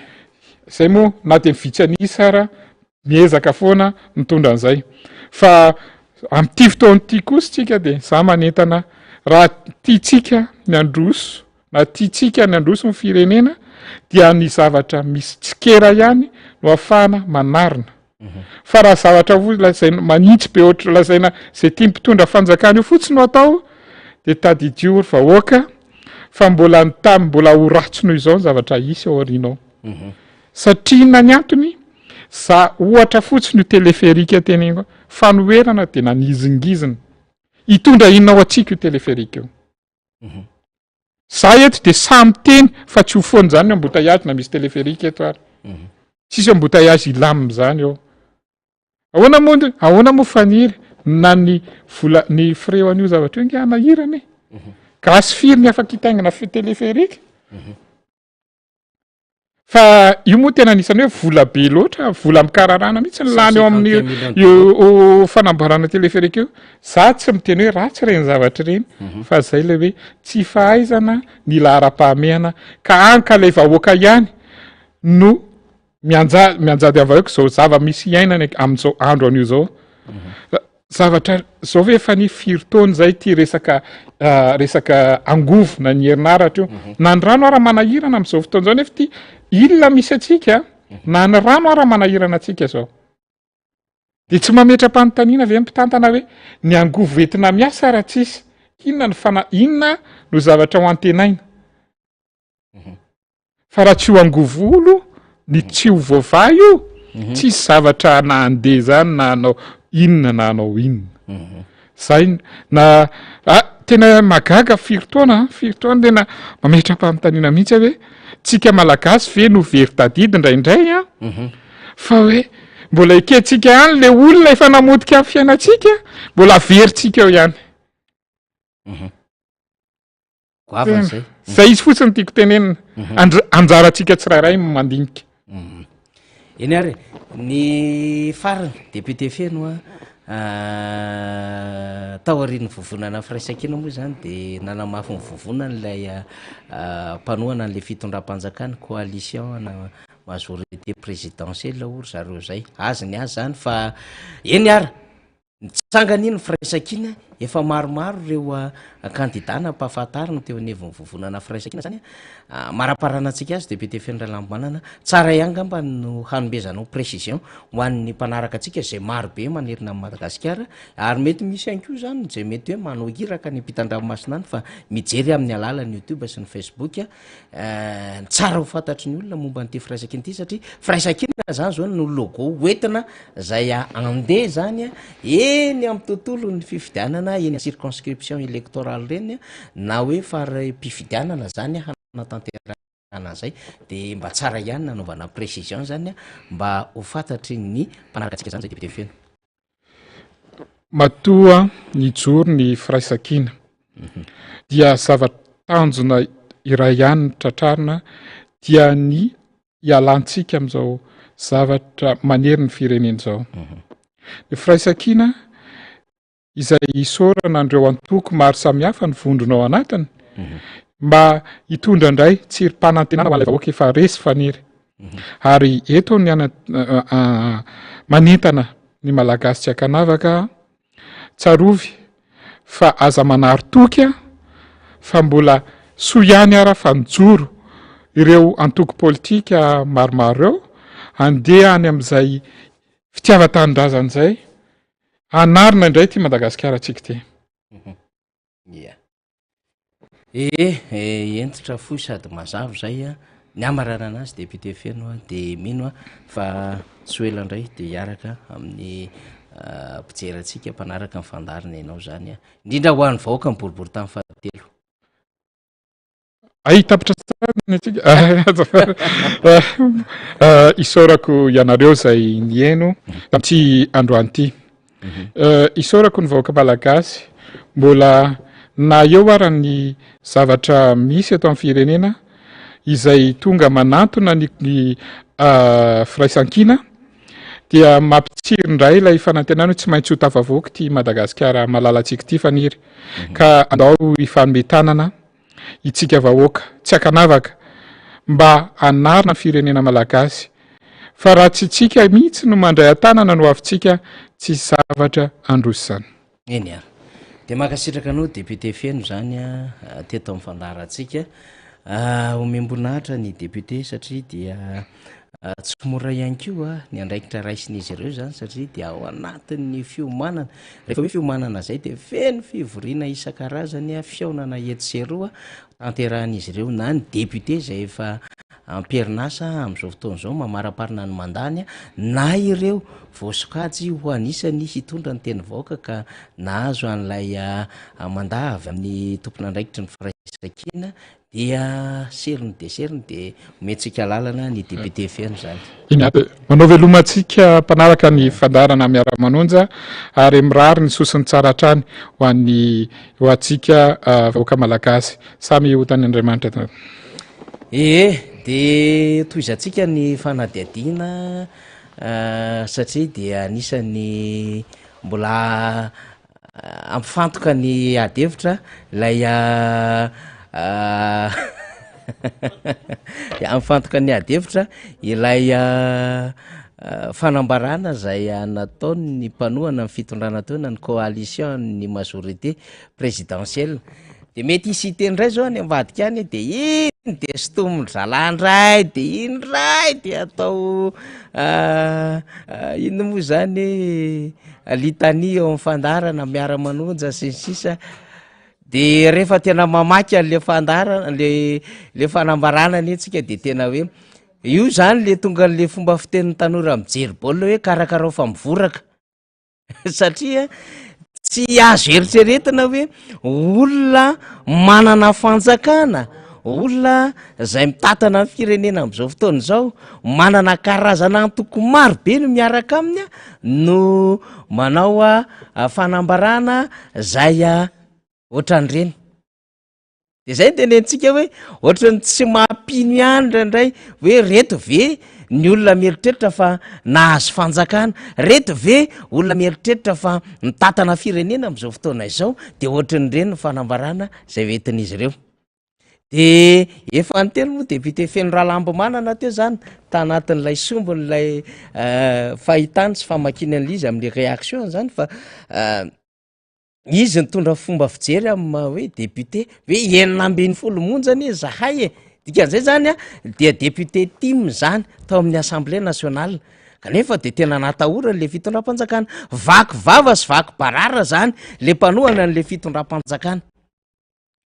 zay moa na de vitsy an'isa ara Miezaka foana mitondra an'izay. Fa amin'ity fotoana ity kosa tsika dia za manentana raha tiantsika ny handroso na tiantsika ny handroso ny firenena dia ny zavatra misy tsikera ihany no ahafahana manarina. Fa raha zavatra ho lazaina manitsy be ohatry lazaina izay tian'ny mpitondra fanjakana io fotsiny no atao dia tadidio ry vahoaka fa mbola ny tany mbola ho ratsy noho izao ny zavatra hisy ao aoriana ao. Satria inona ny antony? Za ohatra fotsiny io téléphérique teneniko io, fanoherana dia nanizingizina. Hitondra inona ho antsika io téléphérique io? Za eto dia sahy miteny fa tsy ho foana izany ny embouteillage na misy téléphérique eto ary. Tsisy embouteillage hilamina izany eo. Ahoana moa, ahoana moa Faniry na ny vola, ny frais ho an'io zavatra io ange hanahirana e. Gasy firy ny afaka hitaingina téléphérique? Fa io moa tena anisan'ny hoe vola be loatra, vola mikararana mihitsy ny lany eo amin'ny io fanamboarana téléphérique io. Za tsy miteny hoe ratsy ireny zavatra ireny mhm. fa zay le hoe tsy fahaizana ny laharam-pahamehana ka any ka le vahoaka ihany no mianja mianjady amin'ny vahoaka izao zava-misy iainany amin'izao andro an'io zao. Mhm. Zavatra zao ve efa ny firy taona zay ity resaka resaka angovo na ny herinaratra io na ny rano ara manahirana am'izao fotoana zao nefa ity île misy antsika na ny rano ara manahirana antsika zao de tsy mametra-panontaniana ve ny mpitantana hoe ny angovo entina miasa raha tsisy inona ny fana inona no zavatra ho antenaina Fa raha tsy ho angovolo ny tsy ho voavaha io, tsisy zavatra na handeha zany na hanao inona na hanao inona. Zay na ah, tena mahagaga firy taona, firy taona tena mametra-panontaniana mihitsy aho hoe tsika Malagasy ve no very tadidy indraindray an? Fa hoe mbola ekentsika ihany le olona efa namotika ny fiainantsika, mbola averintsika eo ihany. Goavana zay. Zay izy fotsiny tiako tenenina. Mhm. Andr- anjarantsika tsirairay no mandinika. Mhm. Eny ary, ny farany député feno a ah, taorian'ny vovonana firaisankina moa zany de nanamafy ny vovonana ilay ah, ah, mpanohana an'ilay fitondram-panjakana coalition na majorité présidentielle hoy ry zareo zay. Azy ny azy zany fa eny ary. Natsangana iny ny Firaisankina, efa maromaro ireo kandida nampahafantarina teo anivon'ny vovonana Firaisankina izany. Maraparana antsika azy Député Feno Ralambomanana. Tsara ihany angamba no hanomezanao précision ho an'ny mpanaraka antsika izay maro be manerana an'i Madagasikara ary mety misy ihany koa izany izay mety hoe manao iraka any ampitan-dranomasina any fa mijery amin'ny alalan'ny YouTube sy ny Facebook. Ny tsara ho fantatry ny olona momba an'ity firaisankina ity satria firaisankina zany zao no logo hoentina zay andeha zany eny amin'ny tontolon'ny fifidianana eny circonscription électorale ireny na hoe fari-pifidianana zany hanatanterahana an'izay de mba tsara ihany nanaovana précision zany mba ho fantatry ny mpanaraka antsika zany zay député Feno. Matoa nijoro ny firaisankina dia zava-tanjona iray ihany no tratrarina dia ny hialantsika amin'izao zavatra manery ny firenena izao. Ny firaisankina izay isaorana an'ireo antoko maro samihafa ny vondrona ao anatiny mba hitondra indray tsirim-panantenana ho an'ilay vahoaka efa resy faniry. Ary eto ny manentana ny Malagasy tsy ankanavaka, tsarovy fa aza manary toky fa mbola soa ihany ara fa nijoro ireo antoko politika maromaro ireo handeha any amin'izay fitiavan-tanindrazana izay hanarina indray ity Madagasikara-tsika ity. Ia. Ee, hentitra fohy sady mazava izay a. Ny hamaranana azy député Feno a, dia mino aho fa tsy ho ela indray dia hiaraka amin'ny mpijery antsika mpanaraka ny fandaharana ianao izany a. Indrindra ho an'ny vahoaka ny boriborintany fahatelo. Ay, tapitra tsara ny antsika. Isaorako ianareo izay nihaino tamin'ity androany ity. Isaorako ny vahoaka malagasy mbola na eo ara ny zavatra misy eto amin'ny firenena izay tonga manantona ny ny firaisankina dia mampitsiry indray ilay fanantenana hoe tsy maintsy ho tafavoaka ity Madagasikara malalantsika ity Faniry ka andao hifanome tanana itsika vahoaka tsy ankanavaka mba hanarina ny firenena malagasy fa raha tsy tsika mihitsy no mandray an-tanana ny hoavintsika tsisy zavatra handroso izany. Eny ary. Dia mankasitraka anao député Feno izany teto amin'ny fandaharantsika. Omem-boninahitra ny député satria dia Tsy mora ihany koa ny andraikitra raisin'izy ireo izany satria dia ao anatin'ny fiomanana. Rehefa hoe fiomanana izay dia feno fivoriana isan-karazany, fihaonana etsy sy eroa tanterahin'izy ireo na ny député izay efa am-perinasa amin'izao fotoana izao mamaraparana ny mandany na ireo voasokajy ho anisan'ny hitondra ny teny vahoaka ka nahazo an'ilay mandat avy amin'ny tompon'andraikitry ny firaisankina Dia seriny dia seriny dia omentsika alalana ny député feno izany. Iny aby. Manao veloma antsika mpanaraka ny fandaharana Miara-manonja ary mirary ny soa sy ny tsara hatrany ho an'ny ho antsika vahoaka malagasy. Samy ho tanin'Andriamanitra. Ee, dia tohizantsika ny fanadihadiana satria dia anisan'ny mbola Ampifantoka ny ady hevitra ilay ampifantoka ny ady hevitra ilay fanambarana izay nataon'ny mpanohana ny fitondrana teo na ny coalition ny majorité présidentielle. De mety hisy hiteny indray zao any ambadika any de iny de sintomin-dry zalahy indray de iny indray de atao inona moa zany litanie eo am'fandaharana miara-manonja sy ny sisa, de rehefa tena mamaky an'le fandaharana le le fanambarana anie tsika de tena hoe io zany le tonga an'le fomba fitenin'ny tanora mijery baolina hoe karakarao fa mivoraka. satria tsy azo eritreretina hoe olona manana fanjakana, olona izay mitantana ny firenena amin'izao fotoana izao, manana karazana antoko maro be no miaraka aminy no manao fanambarana izay ohatran'ireny. De zay no tenenintsika hoe ohatran'ny tsy mampino ihany indraindray hoe reto ve ny olona mieritreritra fa nahazo fanjakana, reto ve olona mieritreritra fa mitantana firenena amin'izao fotoana izao, de ohatran'ireny ny fanambarana izay hoentin'izy ireo. De efa niteny moa député Feno Ralambomanana teo zany tanatin'ilay sombin'ilay fahitany sy famakiany an'ilay izy amin'le réaction zany fa izy nitondra fomba fijery amin'ny maha hoe député hoe 16 monja anie zahay e, dikan'izay zany a dia député TIM zany tao amin'ny Assemblée nationale, kanefa de tena natahorany le fitondram-panjakana, vaky vava sy vaky barara zany le mpanohana an'le fitondram-panjakana.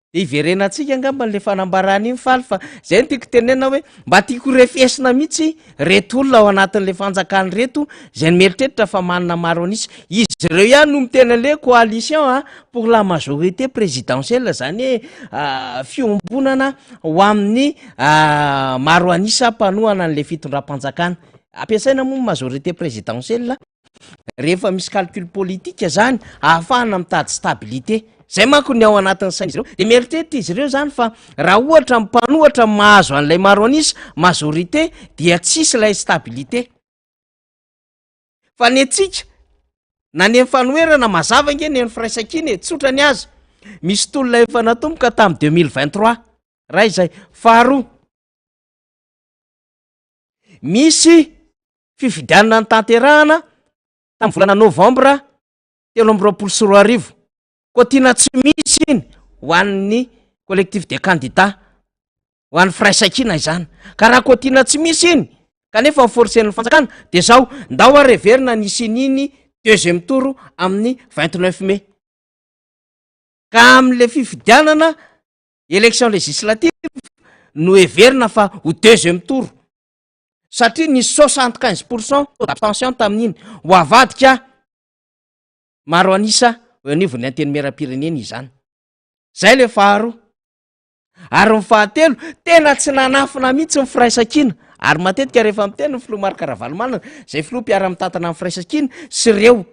De iverenantsika angamba le fanambarana iny faly, fa zay no tiako tenena hoe mba tiako refesina mihitsy reto olona ao anatin'le fanjakana reto zay mieritreritra fa manana maro an'isa. Izy ireo ihany no miteny an'le coalition a pour la majorité présidentielle, zany hoe fiombonana ho amin'ny maro an'isa mpanohana an'le fitondram-panjakana. Ampiasaina moa majorité présidentielle rehefa misy calcul politique zany ahafahana mitady stabilité. Zay manko ny ao anatin'ny sain'izy ireo, de mieritreritra izy ireo zany fa raha ohatra mpanohatra mahazo an'ilay maro an'isa majorité dia tsisy ilay stabilité. Fa ny antsika na ny fanoherana mazava nge ny firaisankina e, tsotra ny azy, misy tolona efa natomboka tamin'ny 2023 raha izay. Faharoa, misy fifidianana ny tanterahana tamin'ny volana novambra 2023, koa tiana tsy misy iny ho an'ny collectif de candidats ho an'ny firaisankina izany. Ka raha koa tiana tsy misy iny kanefa ny forcen'ny fanjakana de zao ndao a reverina nisy ininy deuxième tour amin'ny 29 mai, ka am'le fifidianana élection législative no heverina fa ho deuxième tour, satria nisy 75 % d'abstention tamin'iny, ho avadika maro anisa eo anivon'ny antenimieram-pirenena izany. Zay le faharoa. Ary ny fahatelo, tena tsy nanafina mihitsy ny firaisankina, ary matetika rehefa miteny ny filoha Marc Ravalomanana zay filoha mpiara-mitantana ny firaisankina sy reo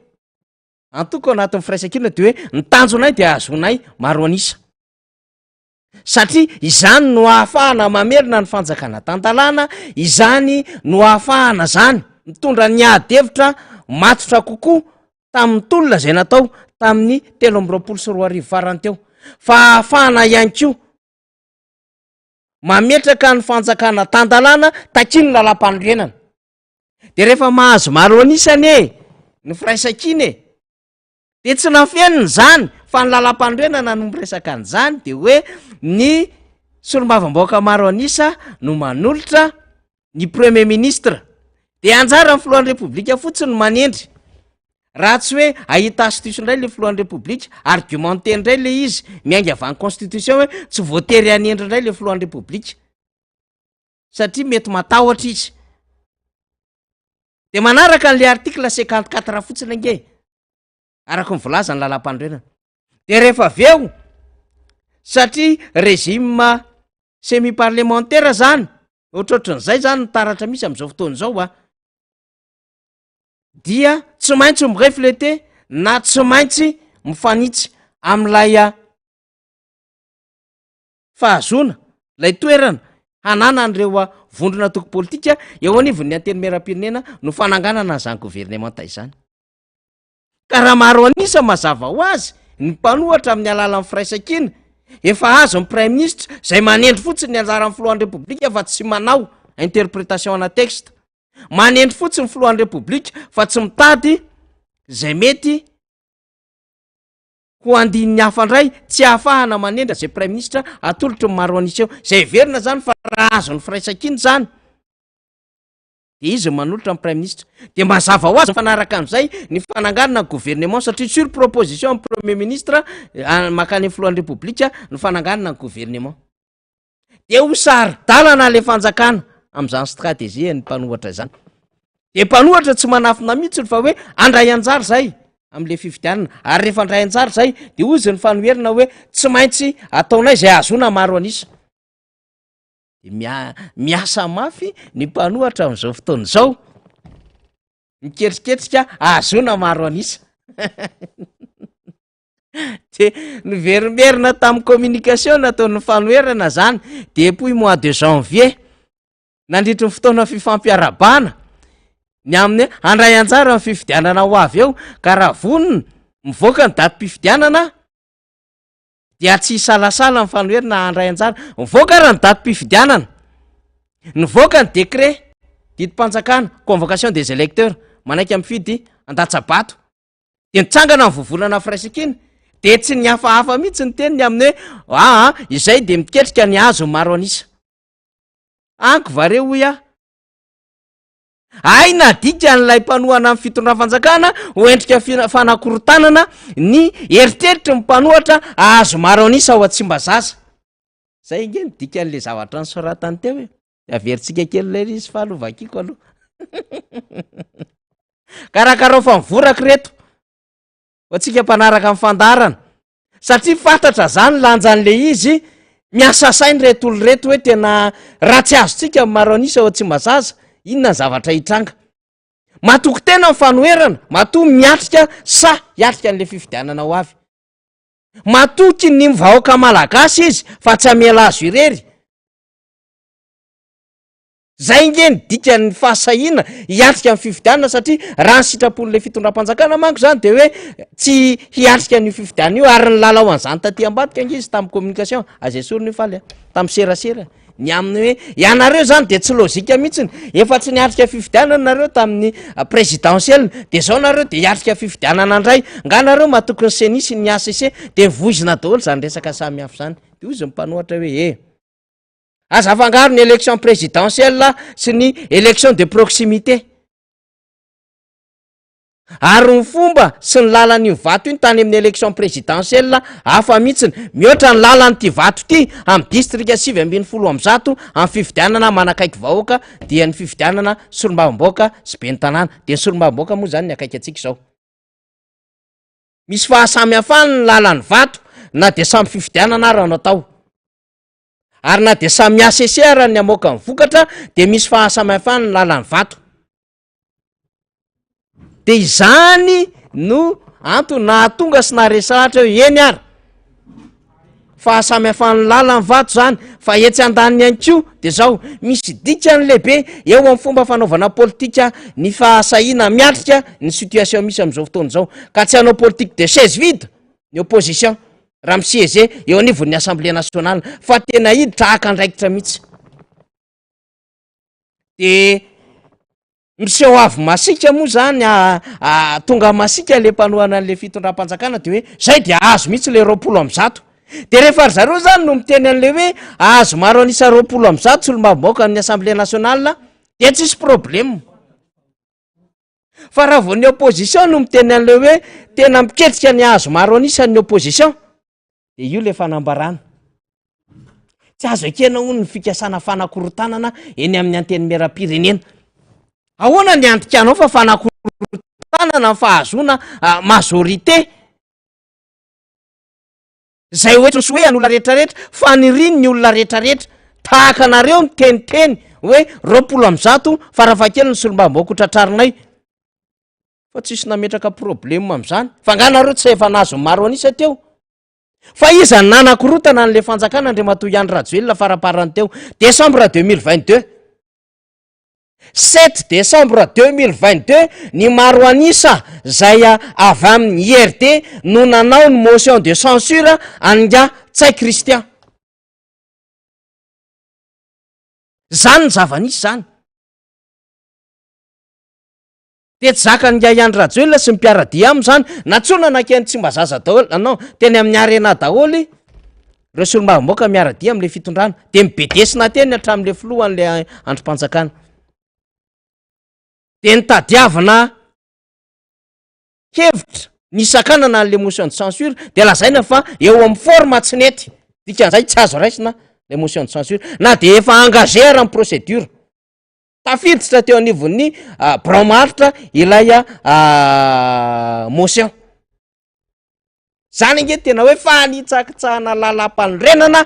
antoko anatin'ny firaisankina de hoe ny tanjonay de ahazonay maro anisa, satria izany no ahafahana mamerina ny fanjakana tan-dalàna, izany no ahafahana zany mitondra ny ady hevitra matotra kokoa tamin'ny tolona zay natao tamin'ny 2023 farany teo, fa ahafahana ihany koa mametraka ny fanjakana tan-dalàna takiny lalam-panorenana. De rehefa mahazo maro anisany e ny firaisankina e, de tsy nafenina zany fa ny lalam-panorenana no miresaka an'izany, de hoe ny solombavambahoaka maro anisa no manolotra ny premier ministre, de anjara ny filohan'ny repoblika fotsiny no manendry, raha tsy hoe ahita astuce indray le filohan'ny repoblika, argumenté indray le izy miainga avy any constitution hoe tsy voatery hanendry indray le filohan'ny repoblika satria mety matahotra izy, de manaraka an'le article 54 fotsiny ange araka ny voalaza ny lalam-panorenana. De rehefa avy eo, satria régime semi parlementaire zany ohatrohatran'izay zany ny taratra misy am'izao fotoana izao a, dia tsy maintsy mirefléter na tsy maintsy mifanitsy am'ilay a fahazoana lay toerana hananan'ireo a vondrona toko politika eo anivon'ny antenimieram-pirenena no fananganana an'izany governemanta izany. Ka raha maro anisa mazava ho azy ny mpanohatra amin'ny alalan'ny firaisankina efa azo ny premier ministre zay manendry fotsiny ny anjaran'ny filohan'ny repoblika fa tsy manao interprétation ana texte, manendry fotsiny ny filohan'ny repoblika fa tsy mitady zay mety ho andininy hafa indray tsy ahafahana manendra zay premier ministre atolotry ny maro anisa eo zay heverina zany fa raha azo ny firaisankina zany de izy manolotra ny premier ministre, de mazava ho azy mifanaraka am'izay ny fananganana ny gouvernement, satria sur proposition ny premier ministre makany filohan'ny repoblika ny fananganana ny gouvernement, de ho saro-dalana le fanjakana am'izany stratégie ny mpanohatra izany. De mpanohatra tsy manafina mihitsy fa hoe andray anjara zay am'le fifidianana, ary rehefa andray anjara zay de ozy ny fanoherana hoe tsy maintsy ataonay zay ahazoana maro anisa. De miasa mafy ny mpanohatra am'izao fotoana izao miketriketrika ahazoana maro anisa. De niverimberina tamin'ny communication nataon'ny fanoherana zany depuis mois de janvier nandritry ny fotoana fifampiarabana ny amin'ny handray anjara ny fifidianana ho avy eo, ka raha vonona mivoaka ny datim-pifidianana. Dia tsy hisalasala ny fanoherana handray anjara. Nivoaka ary ny datim-pifidianana. Nivoaka ny décret, didim-panjakana, convocation des électeurs, manaiky mifidy handatsa-bato. Dia nitsangana ny vovonana firaisankina, dia tsy nihafahafa mihitsy ny teniny amin'ny hoe aa izay dia miketrika ny hazo maro an'isa. Anko va re hoy aho. Hay nadikan'ilay mpanohana ny fitondram-fanjakana ho endrika fanakorontanana ny eritreritry ny mpanohatra hahazo maro an'isa ao Tsimbazaza. Zay ange ny dikan'le zavatra nosoratany teo e. Averintsika kely ilay izy fa aloha vakiko aloha. Karakarao fa mivoraka ireto. Ho antsika mpanaraka ny fandaharana. Satria fantatra zany lanjan'le izy, miasa saina ireto olona ireto hoe tena raha tsy azontsika ny maro an'isa ao Tsimbazaza, inona ny zavatra hitranga. Matoky tena ny fanoherana, matoa miatrika sa hiatrika an'le fifidianana ho avy. Matoky ny vahoaka malagasy izy fa tsy hamela azy irery. Zay nge ny dikan'ny fahasahiana hiatrika ny fifidianana satria raha ny sitrapon'ilay fitondram-panjakana manko zany de hoe tsy hiatrika an'io fifidianana io ary nilalao an'izany taty ambadika ange izy tamin'ny communication, aza esorina io Faly a, tamin'ny serasera, ny amin'ny hoe ianareo zany de tsy lojika mihitsiny, efa tsy niatrika fifidianana nareo tamin'ny présidentielle de zao nareo de hiatrika fifidianana indray, nga nareo matoky ny CENI sy ny HCC de voizina daholo zany resaka samihafa zany, de hoy izy ny mpanohatra hoe e. Aza afangaro ny élection présidentielle sy ny élection de proximité. Ary ny fomba sy ny lalan'io vato iny tany amin'ny élection présidentielle hafa mihitsiny, mihoatra ny lalan'ity vato ity amin'ny distrika 119 amin'ny fifidianana manakaiky vahoaka dia ny fifidianana solombavambahoaka sy ben'ny tanàna. Dia ny solombavambahoaka moa izany ny akaiky antsika izao. Misy fahasamihafany ny lalan'ny vato na dia samy fifidianana ara no atao. Ary na dia samy HCC ara ny hamoaka ny vokatra dia misy fahasamihafany ny lalan'ny vato. Dia izany no antony nahatonga sy naharesy hoe eny ary fahasamihafan'ny lalan'ny vato zany, fa etsy andaniny ihany koa dia zao misy dikany lehibe eo amin'ny fomba fanaovana politika ny fahasahiana miatrika ny situation misy amin'izao fotoana izao, ka tsy hanao politique de chaise vide ny opposition. raha mi-siéger eo anivon'ny Assemblée nationale fa tena hiditra haka andraikitra mihitsy. De miseho avy masiaka moa zany tonga masiaka le mpanohana an'le fitondram-panjakana de hoe zay de azo mihitsy le 120. De rehefa ry zareo zany no miteny an'le hoe azo maro an'isa 120 solombavambahoaka amin'ny Assemblée nationale de tsisy problème. Fa raha vao ny opposition no miteny an'ilay hoe tena miketrika ny hahazo maro an'isa ny opposition de io le fanambarana. Tsy azo ekena hono ny fikasana fanakorontanana eny amin'ny antenimierampirenena. Ahoana ny andikanao fa fanakorontanana ny fahazoana majorité? Zay ohatry ny hoe an'olona rehetrarehetra, fanirian'ny olona rehetrarehetra, tahaka anareo miteniteny hoe 120 farafahakeliny ny solombavambahoaka ho tratrarinay, fa tsisy nametraka problème am'zany, fa nga nareo tsy efa nahazo ny maro an'isa teo? Fa iza no nanakorotana an'le fanjakana Andriamatoa Andry Rajoelina faraparany teo, décembre 2022? Sept décembre 2022, ny maro an'isa zay avy amin'ny IRD no nanao ny motion de censure an'ingahy Ntsay Christian. Zany ny zava-nisy zany. De tsy zakan'ingahy Andry Rajoelina sy ny mpiara-dia aminy zany, nantsoina nankeny Tsimbazaza daholo, non, teny amin'ny Arena daholo ireo solombavambahoaka miara-dia amin'ilay fitondrana, de nibedesina teny hatramin'ilay filohan'ilay andrim-panjakana. De nitadiavina hevitra nisakanana an'ilay motion de censure, de lazaina fa eo amin'ny forme tsy nety, dikan'izay tsy azo raisina ilay motion de censure, na de efa engagé ara ny procédure. Tafiditra teo anivon'ny birao maharitra ilay motion. Zany ange tena hoe fanitsakitsahana lalam-panorenana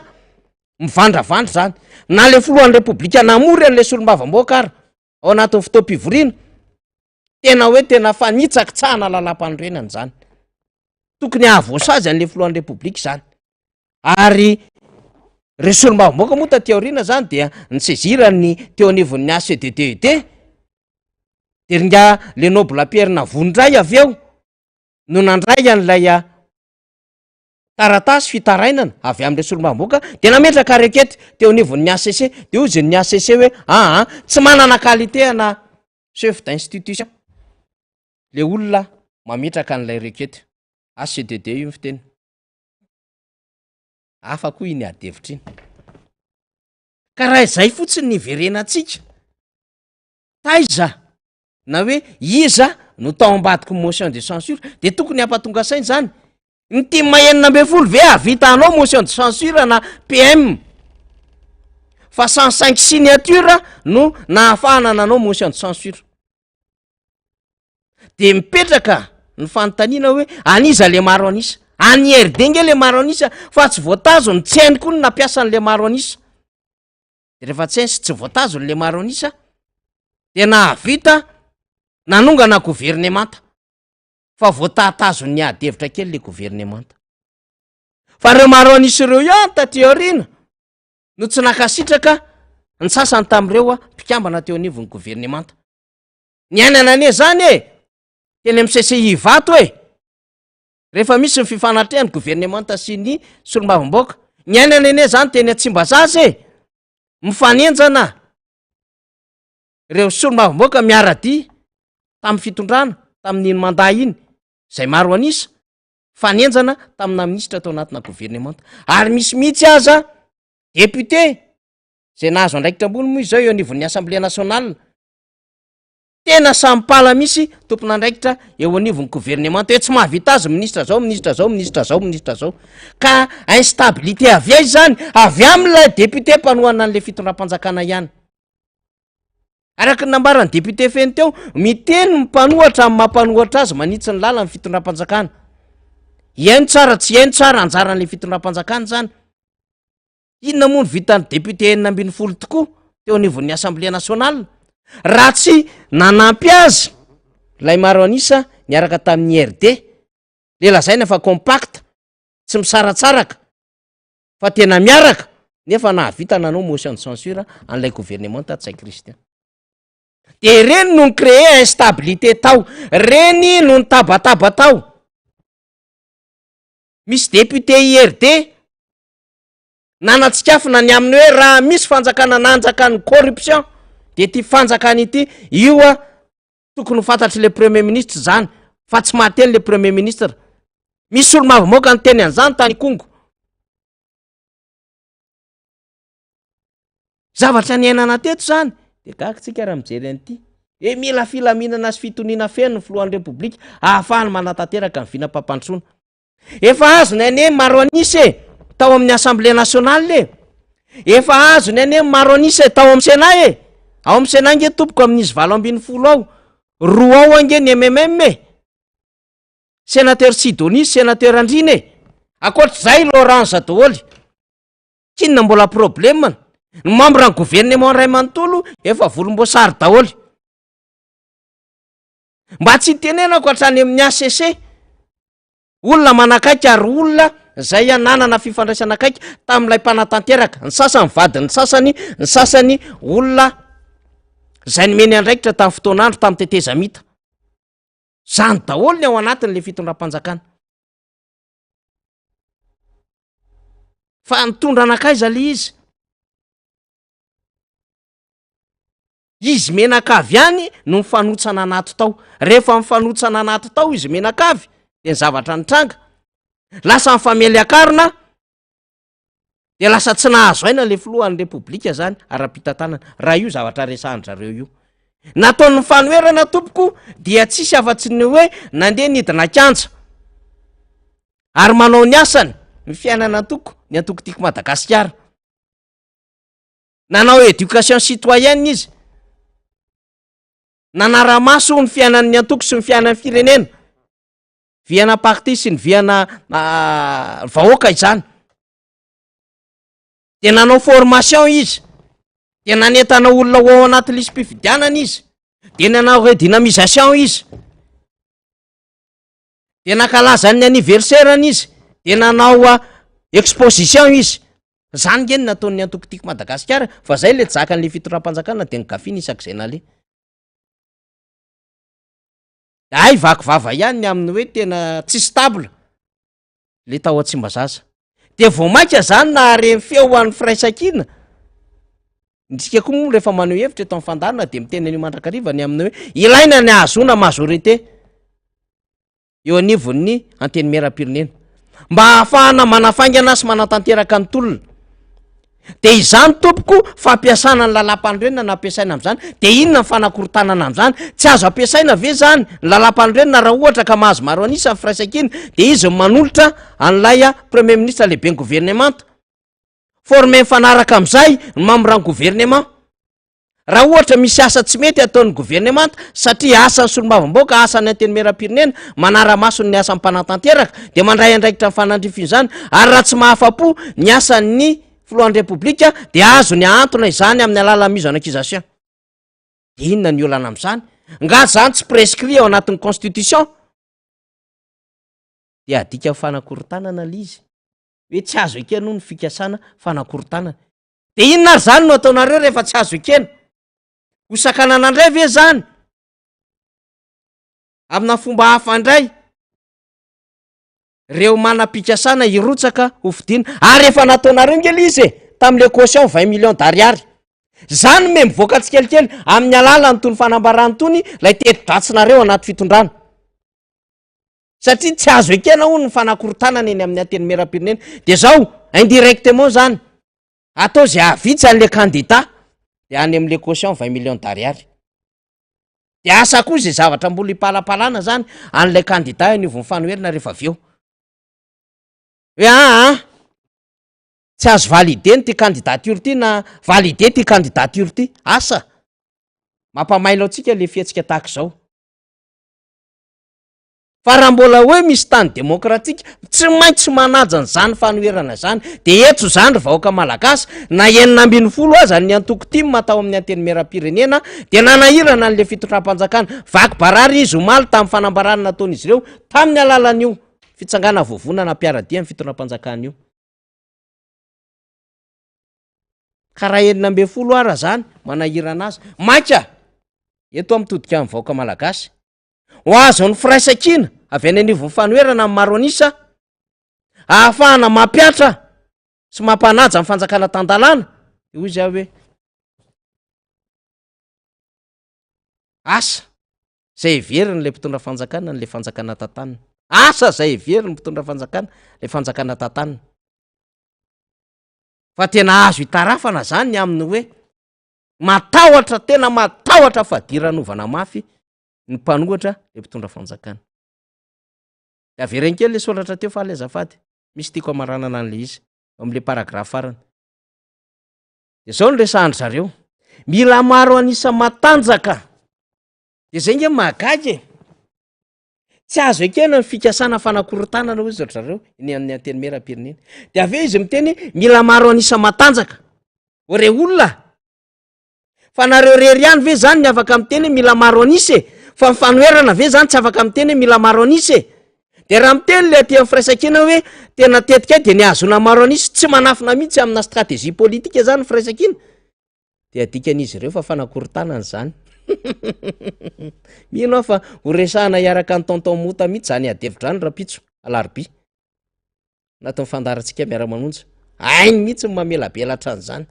mivandravandra zany. Na le filohan'ny repoblika namory an'le solombavambahoaka ara ao anatin'ny fotoam-pivoriana, tena hoe tena fanitsakitsahana lalam-panorenana zany. Tokony hahavoasazy an'le filohan'ny repoblika zany. Ary reo solombavambahoaka moa taty aoriana zany dia nisezirany teo anivon'ny HCDDED, de ry nga le Noble Pierre Navony ndray avy eo no nandray an'ilay. Taratasy fitarainana avy amin'ireo solombavambahoaka dia nametraka requête teo anivon'ny HCC dia hoy ny HCC hoe aa tsy manana qualité ana chef d'institution le olona mametraka an'ilay requête. HCDD io ny fiteny. Hafa koa iny ady hevitra iny. Ka raha izay fotsiny ny hiverenantsika, taiza na hoe iza no tao ambadiky ny motion de censure de tokony hampatonga saina zany. Ny tim 16 ve hahavita hanao motion de censure na PM? Fa 105 signature no nahafahana nanao motion de censure. De mipetraka ny fanontaniana hoe an'iza le maro an'isa? An'i IRD nge le maro an'isa fa tsy voatazony, tsy hainy koa ny nampiasa an'le maro an'isa. De rehefa tsy hainy sy tsy voatazony le maro an'isa de nahavita nanongana governemanta fa voatatazon'ny ady hevitra kely le governemanta. Fa reo maro an'isa ireo ihany taty aoriana no tsy nankasitraka ny sasany tamin'ireo mpikambana teo anivon'ny governemanta. Niainana anie zany e! Teny amin'ny CCI Ivato e! Rehefa misy ny fifanatrehan'ny governemanta sy ny solombavambahoaka. Niainana anie zany teny Tsimbazaza e! Mifanenjana ireo solombavambahoaka miara-dia tamin'ny fitondrana tamin'iny mandat iny, izay maro an'isa, fanenjana tamina minisitra tao anatina governemanta. Ary misy mihitsy aza député izay nahazo andraikitra ambony moa izao eo anivon'ny Assemblée nationale, Tena samy pala misy tompon'andraikitra eo anivon'ny governemanta hoe tsy mahavita azy minisitra zao, minisitra zao, minisitra zao, minisitra zao. Ka instabilité avy aiza izany? Avy amin'ilay député mpanohana an'ilay fitondram-panjakana ihany. Araka ny nambaran'ny député feno teo, miteny ny mpanohatra amin'ny maha mpanohatra azy manitsy ny lalan'ny fitondram-panjakana. Hihaino tsara tsy hihaino tsara anjaran'ilay fitondram-panjakana izany. Inona moa no vitan'ny député 16 tokoa teo anivon'ny Assemblée nationale raha tsy nanampy azy ilay maro an'isa niaraka tamin'ny IRD, le lazaina fa compact, tsy misaratsaraka fa tena miaraka nefa nahavita nanao motion de censure an'ilay gouvernemanta Ntsay Christian. De ireny no ni-créer instabilité tao, ireny no nitabataba tao. Misy député IRD Nanatsikafona ny amin'ny hoe raha misy fanjakana nanjakan'ny corruption de ity fanjakana ity, io a tokony ho fantatry le premier ministre zany fa tsy mahateny le premier ministre. Misy solombavambahoaka niteny an'izany tany Ikongo. Zavatra niainana teto zany de gaga tsika raha mijery an'ity hoe mila filaminana sy fitoniana feno ny filohan'ny repoblika ahafahany manatanteraka ny vinam-pampandrosoana. Efa azony anie ny maro an'isa e, tao amin'ny Assemblée nationale e. Efa azony anie ny maro an'isa e, tao amin'ny Sénat e. Ao amin'ny Sénat ange tompoko amin'izy 18 ao, roa ao ange ny MMM e. Sénateur Sidonie, sénateur Andriana e. Ankoatr'izay l'orange daholo. K'inona mbola problème? Ny membre ny gouvernement iray manontolo efa volomboasary daholo. Mba tsy hitenenako hatrany amin'ny HCC, olona manakaiky ary olona izay nanana fifandraisana akaiky tamin'ilay mpanatanteraka, ny sasany vadin'ny sasany, ny sasany olona izay nomeny andraikitra tamin'ny fotoan'andro tamin'ny tetezamita. Zany daholo ny ao anatin'ilay fitondram-panjakana. Fa nitondra anakaiza le izy? Izy menakavy ihany no nifanotsana anaty tao. Rehefa nifanotsana anaty tao izy menakavy de ny zavatra nitranga, lasa nifamely akarina, de lasa tsy nahazo aina le filohan'ny repoblika zany ara-pitantanana, raha io zavatra resahan-dry zareo io. Nataon'ny fanoherana tompoko dia tsisy afa-tsy ny hoe nandeha nidina kianja ary manao ny asany ny fiainana antoko, ny antoko Tiako Madagasikara. Nanao éducation citoyenne izy, nanara-maso ny fiainan'ny antoko sy ny fiainan'ny firenena, viana parti sy ny viana vahoaka izany. De nanao formation izy, de nanentana olona ho ao anaty lisi-pifidianana izy, de nanao redynamisation izy, de nankalaza ny anniversaire-ny izy, de nanao exposition izy. Zany nge no nataon'ny antoko Tiako Madagasikara fa zay le tsy zakan'le fitondram-panjakana de nogafiny isak'izay naleha. Hay vaky vava ihany ny amin'ny hoe tena tsy stable. Le tao Tsimbazaza. Dia vao mainka zany nahare ny feo ho an'ny firaisankina. Isika koa moa rehefa maneho hevitra eto amin'ny fandaharana dia miteny an'io mandrakariva ny amin'ny hoe ilaina ny hahazoana majorité eo anivon'ny antenimierampirenena mba hahafahana manafaingana sy manatanteraka ny tolona. De izany tompoko fampiasana ny lalàmpanorenana no ampiasaina am'zany, de inona ny fanakorontanana am'zany? Tsy azo ampiasaina ve zany ny lalàmpanorenana raha ohatra ka mahazo maro an'isa ny firaisankina de izy no manolotra an'ilay premier ministre lehiben'ny governemanta? Forme mifanaraka am'zay ny membre ny gouvernement. Raha ohatra misy asa tsy mety ataon'ny governemanta, satria asan'ny solombavambahoaka, asan'ny antenimierampirenena, manara-maso ny asan'ny mpanatanteraka, dia mandray andraikitra mifanandrify izany, ary raha tsy mahafa-po ny asan'ny filohan'ny Repoblika, dia azony ahantona izany amin'ny alalan'ny mise en accusation. Dia inona ny olana amin'izany? Nga izany tsy prescrit ao anatin'ny constitution? Dia adika ho fanakorontanana ilay izy, hoe tsy azo ekena hono ny fikasana fanakorontanana. De inona ary zany no ataonareo rehefa tsy azo ekena? Ho sakanana indray ve zany? Amina fomba hafa indray? Reo manam-pikasana hirotsaka ho fidiana. Ary efa nataonareo nge le izy e, tamin'le caution 20 millions d'ariary. Zany me mivoaka tsikelikely amin'ny alalan'itony fanambarana itony ilay teti-dratsinareo anaty fitondrana. Satria tsy azo ekena hono ny fanakorontanana eny amin'ny antenimierampirenena. De zao, indirectement zany, atao zay hahavitsy an'le candidat, de any amin'le caution 20 millions d'ariary. De asa koa zay zavatra mbola ipalapalana zany an'ilay candidat eo anivon'ny fanoherana rehefa avy eo. Hoe aa, tsy azo validena ty candidature ty na valide ty candidature ty. Asa, mampamailo antsika le fihetsika tahaka izao. Fa raha mbola hoe misy tany demokratika, tsy maintsy manaja an'izany fanoherana izany. Dia eto izany ry vahoaka malagasy, na 16 aza ny antoko tim tao amin'ny antenimierampirenena, dia nanahirana an'ilay fitondram-panjakana. Vaky barary izy omaly tamin'ny fanambarana nataon'izy ireo tamin'ny alalan'io fitsangana vovonana mpiara-dia amin'ny fitondram-panjakana io. Ka raha 16 ara izany, manahirana azy. Mainka eto aho mitodika amin'ny vahoaka malagasy. Ho azon'ny firaisankina avy any anivon'ny fanoherana ny maro an'isa ahafahana mampihatra sy mampanaja ny fanjakana tan-dalàna, dia hoy izy aho hoe asa izay heveriny ilay mpitondra fanjakana n'ilay fanjakana tantanina. Asa izay heveriny mpitondra fanjakana ilay fanjakana tantanina. Fa tena azo itarafana zany ny amin'ny hoe matahotra, tena matahotra fadiranovana mafy ny mpanohatra le mpitondra fanjakana. De avereno kely le soratra teo faly azafady, misy tiako hamaranana an'le izy ao am'le paragraphe farany. De zao no resahan-dry zareo, mila maro an'isa matanjaka. De zay nge mahagaga e! Tsy azo ekena ny fikasana fanakorontanana hoy ry zareo eny amin'ny antenimierampirenena. De avy eo izy miteny mila maro an'isa matanjaka. O re olona! Fa nareo rery ihany ve zany ny afaka miteny hoe mila maro an'isa e? Fa ny fanoherana ve zany tsy afaka miteny hoe mila maro an'isa e? De raha miteny le aty amin'ny firaisankina hoe tena tetika de ny ahazoana maro an'isa, tsy manafina mihitsy amina stratégie politique zany ny firaisankina, de adikan'izy ireo fa fanakorontanana zany. Mino aho fa ho resahana hiaraka an'i Tonton Mota mihitsy zany ady hevitra zany rahampitso, alarobia. Anatin'ny fandaharantsika miara-manonja. Hainy mihitsy ny mamelabelatra an'izany.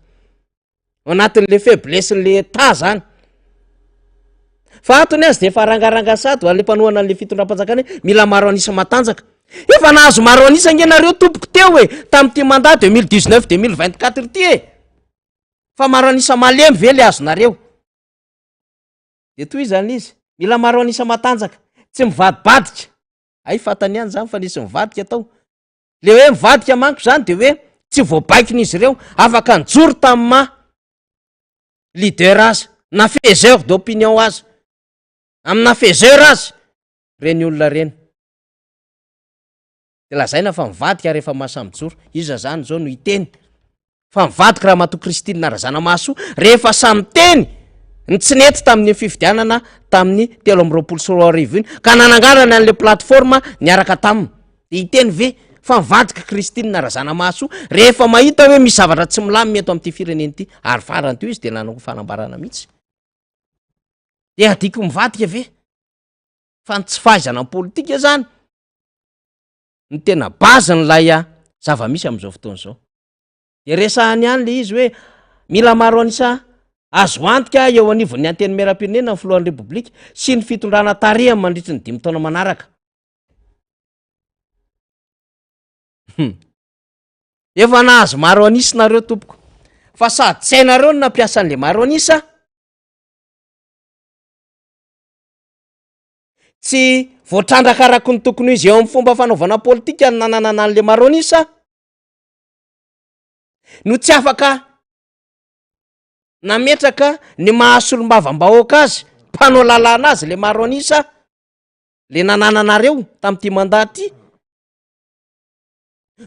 Ao anatin'le faiblesse-n'le État zany. Fa ato ny azy de efa rangaranga sady ho an'le mpanohana an'le fitondram-panjakana hoe mila maro an'isa matanjaka. Efa nahazo maro an'isa ange nareo tompoko teo e, tamin'ity mandat 2019 2024 ity e. Fa maro an'isa malemy ve le azonareo? De tohizana izy, mila maro an'isa matanjaka, tsy mivadibadika. Hay fantany ihany zany fa nisy nivadika tao. Le hoe mivadika manko zany de hoe tsy voabaikon'izy ireo, afaka nijoro tamin'ny maha leader azy, na faiseur d'opinion azy, amina faiseur azy reny olona reny. De lazaina fa mivadika rehefa mahasahy mijoro. Iza zany zao no hiteny fa mivadika Ramatoa Christine Razanamahasoa rehefa samy miteny ny tsy nety tamin'iny fifidianana tamin'ny 2023 iny ka nananganana an'le plateforme niaraka taminy. De hiteny ve fa mivadika Christine Razanamahasoa rehefa mahita hoe misy zavatra tsy milamina eto amin'ity firenena ity? Ary farany teo izy de nanao fanambarana mihitsy. De adiko mivadika ve? Fa ny tsy fahaizana ny politika zany. no tena base-n'ilay zava-misy amin'izao fotoana izao. Dia resahany ihany ilay izy hoe mila maro an'isa azo antoka eo anivon'ny Antenimierampirenena ny filohan'ny Repoblika sy ny fitondrana tarihany mandritry ny dimy taona manaraka. Hum. Efa nahazo maro an'isa nareo tompoko. Fa sady tsy hainareo ny nampiasa an'le maro an'isa. Tsy voatrandraka araka ny tokony ho izy eo amin'ny fomba fanaovana politika ny nananana an'le maro an'isa. No tsy afaka nametraka ny maha solombavambahoaka azy, mpanao lalàna azy le maro an'isa, le nanananareo tamin'ity mandat ity.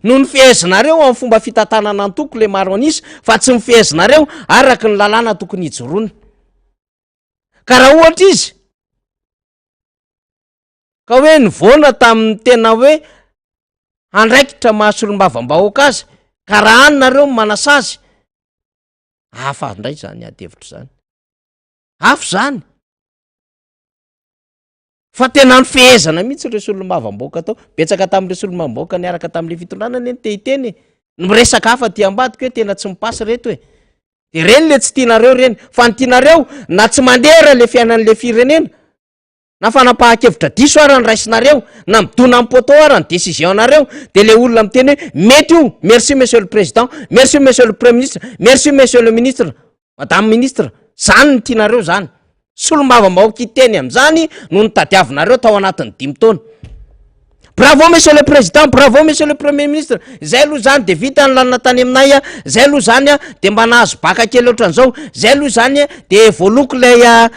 No nifehezinareo amin'ny fomba fitantanana antoko le maro an'isa fa tsy nifehezinareo araka ny lalàna tokony hijoroana. Ka raha ohatra izy ka hoe nivoana tamin'ny tena hoe andraikitra maha solombavambahoaka azy ka raha any nareo no manasazy, hafa indray zany ady hevitra zany, hafa zany. Fa tena nifehezana mihitsy ireo solombavambahoaka tao, betsaka tamin'ireo solombavambahoaka niaraka tamin'ilay fitondrana anie no te hiteny e, ny miresaka hafa aty ambadika hoe tena tsy mipasy reto e, de reny le tsy tianareo reny, fa ny tianareo na tsy mandeha ara le fiainan'le firenena, na fanapahan-kevitra diso ara ny raisinareo, na midona amin'ny poteau ara ny décision-nareo, de le olona miteny hoe mety io, merci monsieur le président, merci monsieur le premier ministre, merci monsieur le ministre, Madame ministre, zany no tianareo zany? Solombavambahoaka hiteny amin'izany no notadiavinareo tao anatin'ny dimy taona. Bravo monsieur le président, bravo monsieur le premier ministre, zay aloha zany de vita ny lalana tany aminay a, zay aloha zany a de mba nahazo baka kely ohatran'izao, zay aloha zany a de voaloko ilay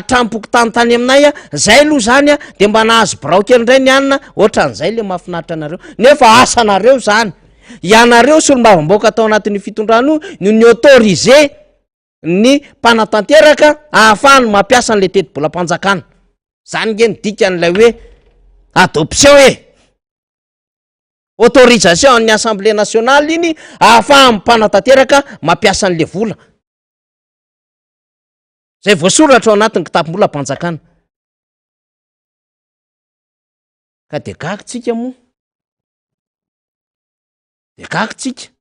tranom-pokontany tany aminay a, zay aloha zany a de mba nahazo birao kely indray ny anona, ohatran'izay le mahafinaritra anareo, nefa asanareo zany. Ianareo solombavambahoaka tao anatin'io fitondrana io no ni-autoriser ny mpanatanteraka ahafahany mampiasa an'ilay tetibolam-panjakana. Zany nge ny dikan'ilay hoe adoption e! Autorisation an'ny assemblée nationale iny ahafahan'ny mpanatanteraka mampiasa an'le vola. Zay voasoratra ao anatin'ny kitapom-bolam-panjakana. Ka de gaga tsika moa. De gaga tsika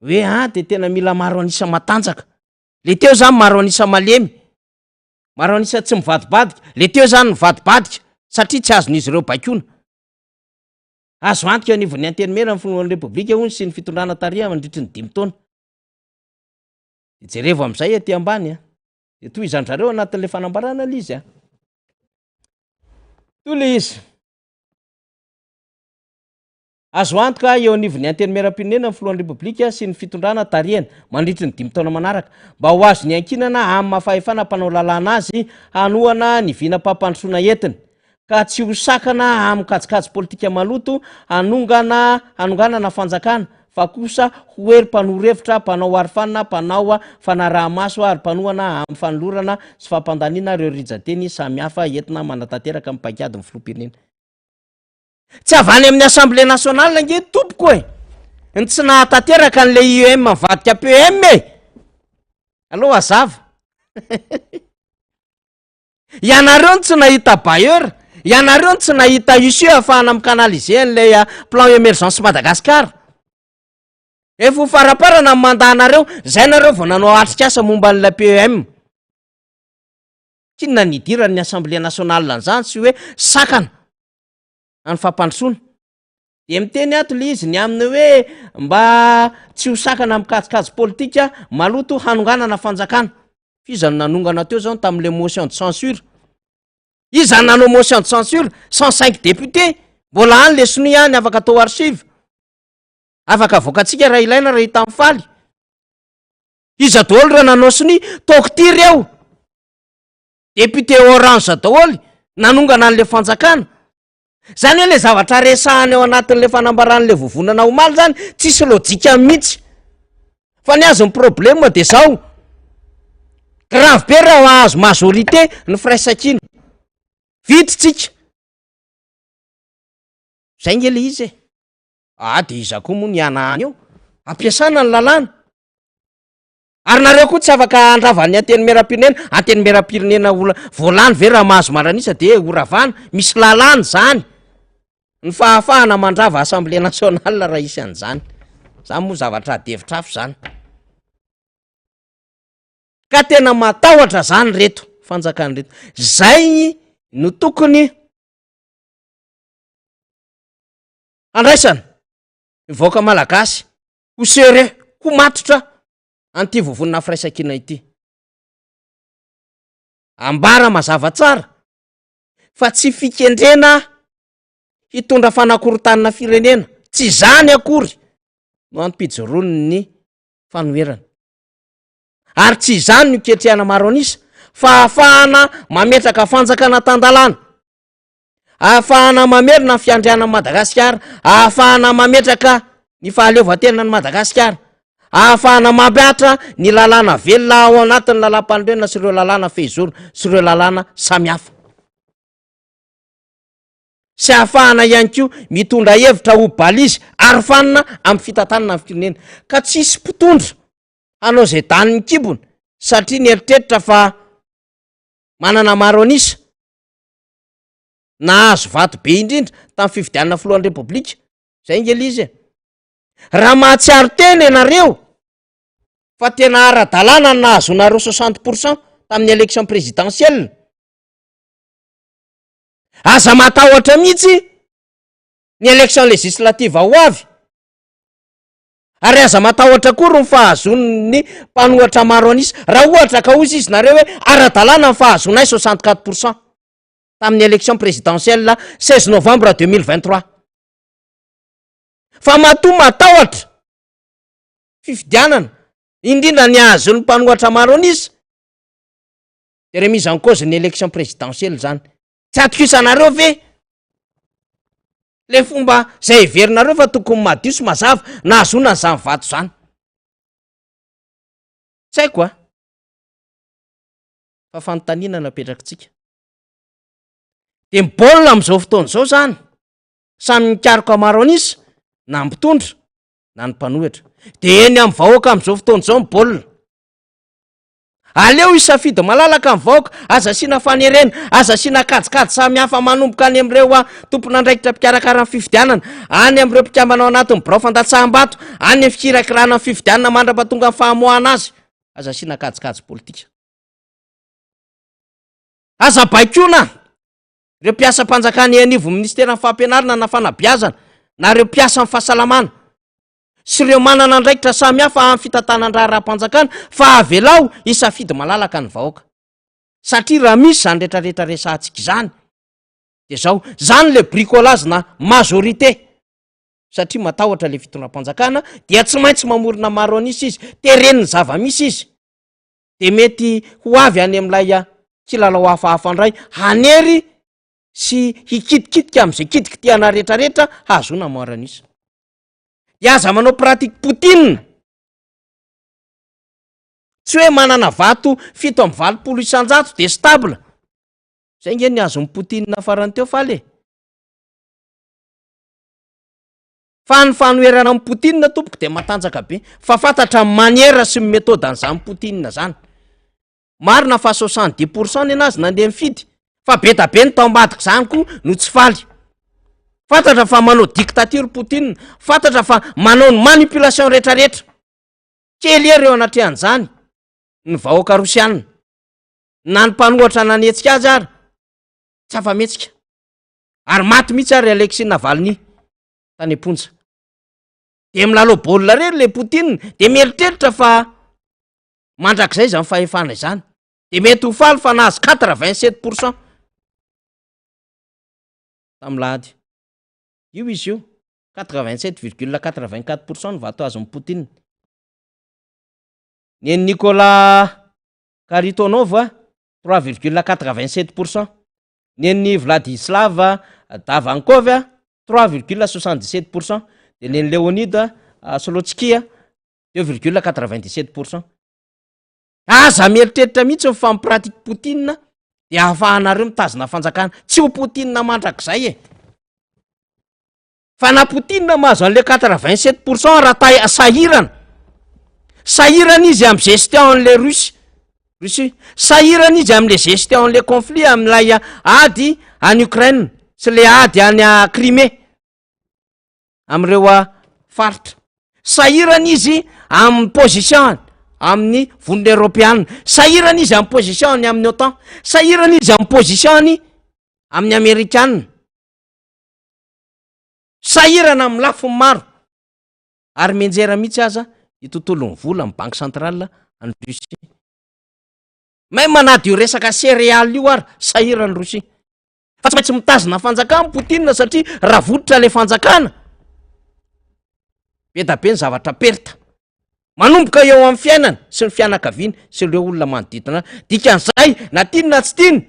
hoe ah de tena mila maro an'isa matanjaka, le teo zany maro an'isa malemy, maro an'isa tsy mivadibadika, le teo zany nivadibadika satria tsy azon'izy ireo baikoana. Azo antoka eo anivon'ny antenimiera ny filohan'ny repoblika hono sy ny fitondrana tarihana mandritry ny dimy taona. De jerevo am'izay aty ambany a, de tohizan-dry zareo anatin'le fanambarana le izy a. Toy le izy. Azo antoka eo anivon'ny Antenimierampirenena ny Filohan'ny Repoblika sy ny fitondrana tarihany mandritry ny dimy taona manaraka mba ho azony iankinana amin'ny maha fahefana mpanao lalàna azy hanohana ny vinam-pampandrosoana entiny ka tsy ho sakana amin'ny kajikajy politika maloto hanongana hanonganana fanjakana fa kosa ho hery mpanoro hevitra, mpanao arofanina, mpanao fanaraha-maso ary mpanohana amin'ny fanolorana sy fampandaniana ireo rijan-teny samihafa entina manatanteraka ny paikadin'ny filoham-pirenena. Tsy avy any amin'ny Assemblée nationale ange tompoko e! Ny tsy nahatanteraka an'ilay IEM mivadika PEM e! Aleo hazava. Ianareo no tsy nahita bailleur, ianareo no tsy nahita issue ahafahana mi-canaliser an'ilay ah, plan émergence Madagascar. Efa ho faraparana ny mandat-nareo, zay nareo vao nanao atrikasa momba an'ilay PEM. K'inona ny idiran'ny Assemblée nationale an'izany sy hoe sakana any fampandrosoana. Dia miteny ato le izy ny amin'ny hoe mba tsy ho sakana amin'ny kajikajy politika maloto hanonganana fanjakana. F'iza no nanongana teo zao tamin'le motion de censure? Iza no nanao motion de censure? 105 députés, mbola any le sonia any afaka atao archive, afaka avoakantsika raha ilaina raha hita mifaly. Iza daholo ireo nanao sonia? Tokty ireo. Député orange daholo nanongana an'le fanjakana. Zany hoe le zavatra resahana eo anatin'le fanambaran'le vovonana omaly zany tsisy lojika mihitsy. Fa ny azy ny problème de zao, grave be raha ahazo majorité ny firaisankina. Vita tsika. Zay nge le izy e. Ah de iza koa moa ny hanahana eo? Ampiasana ny lalàna. Ary nareo koa tsy afaka handrava ny antenimierampirenena, antenimierampirenena ola voalany ve raha mahazo maran'isa de ho ravana, misy lalàna zany. Ny fahafahana mandrava assemblée nationale raha hisy an'izany. Zany moa zavatra adihevitra hafa zany. Ka tena matahotra zany reto fanjakana reto. Zay no tokony handraisana ny vahoaka malagasy ho sérieux, ho matotra an'ity vovonana firaisankina ity. Ambara mazava tsara fa tsy fikendrena hitondra fanakorontanana firenena, tsy izany akory no antom-pijoroan'ny fanoherana. Ary tsy izany no iketrehana maro an'isa fa ahafahana mametraka fanjakana tan-dalàna, ahafahana mamerina ny fiandrianan'i Madagasikara, ahafahana mametraka ny fahaleovantenan'i Madagasikara, ahafahana mampihatra ny lalàna velona ao anatin'ny lalàmpanorenana sy ireo lalàna fehizoro sy ireo lalàna samihafa. Sy ahafahana ihany koa mitondra hevitra ho balise arofanina amin'ny fitantanana ny firenena. Ka tsy hisy mpitondra hanao izay danin'ny kibony satria nieritreritra fa manana maro an'isa, nahazo vato be indrindra tamin'ny fifidianana filohan'ny Repoblika. Izay ange ilay izy e. Raha mahatsiaro tena ianareo fa tena ara-dalàna ny nahazoanareo 60% tamin'ny élection présidentielle, aza matahotra mihitsy ny élection législative ho avy, ary aza matahotra akory ny fahazoan'ny mpanohatra maro an'isa, raha ohatra ka hozy izy nareo hoe ara-dalàna ny fahazoanay 64% tamin'ny élection présidentielle 16 novembre 2023. Fa matoa matahotra fifidianana, indrindra ny hahazoan'ny mpanohatra maro an'isa, de remise en cause ny élection présidentielle zany. Tsy atokisanareo ve le fomba zay heverinareo fa tokony madio sy mazava nahazoana an'izany vato zany? Tsy haiko a! Fa fanontaniana napetrakitsika. De ny baolina am'izao fotoana izao zany, samy mikaroka maro an'isa na ny mpitondra na ny mpanohitra. De eny amin'ny vahoaka am'izao fotoana izao ny baolina. Aleo hisafidy malalaka ny vahoaka, aza asiana fanerena, aza asiana kajikajy samihafa manomboka any amin'ireo tompon'andraikitra mpikarakara ny fifidianana, any amin'ireo mpikambana ao anatin'ny birao fandatsaham-bato, any amin'ny fikirakirana ny fifidianana mandra-pahatonga ny famoahana azy. Aza asiana kajikajy politika. Aza baikoana ireo mpiasam-panjakana eny anivon'ny minisiteran'ny fampianarana na fanabeazana na ireo mpiasan'ny fahasalamana. sy ireo manana andraikitra samihafa amin'ny fitantanan-draharaham-panjakana fa avelao hisafidy malalaka ny vahoaka. Satria raha misy izany retraretra resahantsika izany dia zao, zany le bricolage na majorité satria matahotra le fitondram-panjakana dia tsy maintsy mamorona maro an'isa izy, teren'ny zava-misy izy de mety ho avy any amin'ilay kilalao hafahafa indray hanery sy hikitikitika amin'izay kitikitihana retraretra hahazoana maro an'isa. Dia aza manao pratique Poutine. Tsy hoe manana vato 87% dia stable. Zay nge ny azon'i Poutine farany teo faly e. Fa ny fanoherana amin'i Poutine tompoko dia matanjaka be. Fa fantatra ny manière sy ny méthode an'izany Poutine zany. Marina fa 70% nenazy nandeha nifidy fa be da be ny tao ambadika zany koa no tsy faly. Fantatra fa manao dictature Poutine, fantatra fa manao ny manipulation retraretra. Kely hery eo anatrehan'izany ny vahoaka rosiana. Na ny mpanohatra nanetsika azy ary tsy afa-mihetsika. Ary maty mihitsy ary Alexis Navalny tany am-ponja. Dia milalao baolina rery le Poutine, dia mieritreritra fa mandrakizay izany fahefana izany de mety ho faly fa nahazo 87% tamin'ny lahady io izy io, 87,84% ny vato azon'i Poutine. Ny an'i Nicolas Kharitonov 3,87%, ny an'i Vladislav Davankov 3,77%, de ny an'i Leonid Slotsky 2,97%. Aza mieritreritra mihitsy ny fa mi-pratique Poutine dia ahafahanareo mitazona fanjakana. Tsy ho Poutine mandrakizay e. Fa na Poutine mahazo an'le 87% raha ta sahirana. Sahirana izy amin'ny gestion an'le Russe. Russie. Sahirana izy amin'le gestion an'le conflit amin'ilay ady any Ukraine sy le ady any Crimée. amin'ireo faritra. Sahirana izy amin'ny position-ny amin'ny vondrona eoropeana. Sahirana izy amin'ny position-ny amin'ny OTAN. Sahirana izy amin'ny position-ny amin'ny amerikana. Sahirana amin'ny lafiny maro. Ary mianjera mihitsy aza ny tontolon'ny vola amin'ny banque centrale any Russie. Même na dia io resaka céréales io ary sahirana Russie. Fa tsy maintsy mitazona fanjakana Poutine satria raha vototra ilay fanjakana, be da be ny zavatra perte. Manomboka eo amin'ny fiainany sy ny fianakaviany sy ireo olona manodidina azy. Dikan'izay, na tiany na tsy tiany,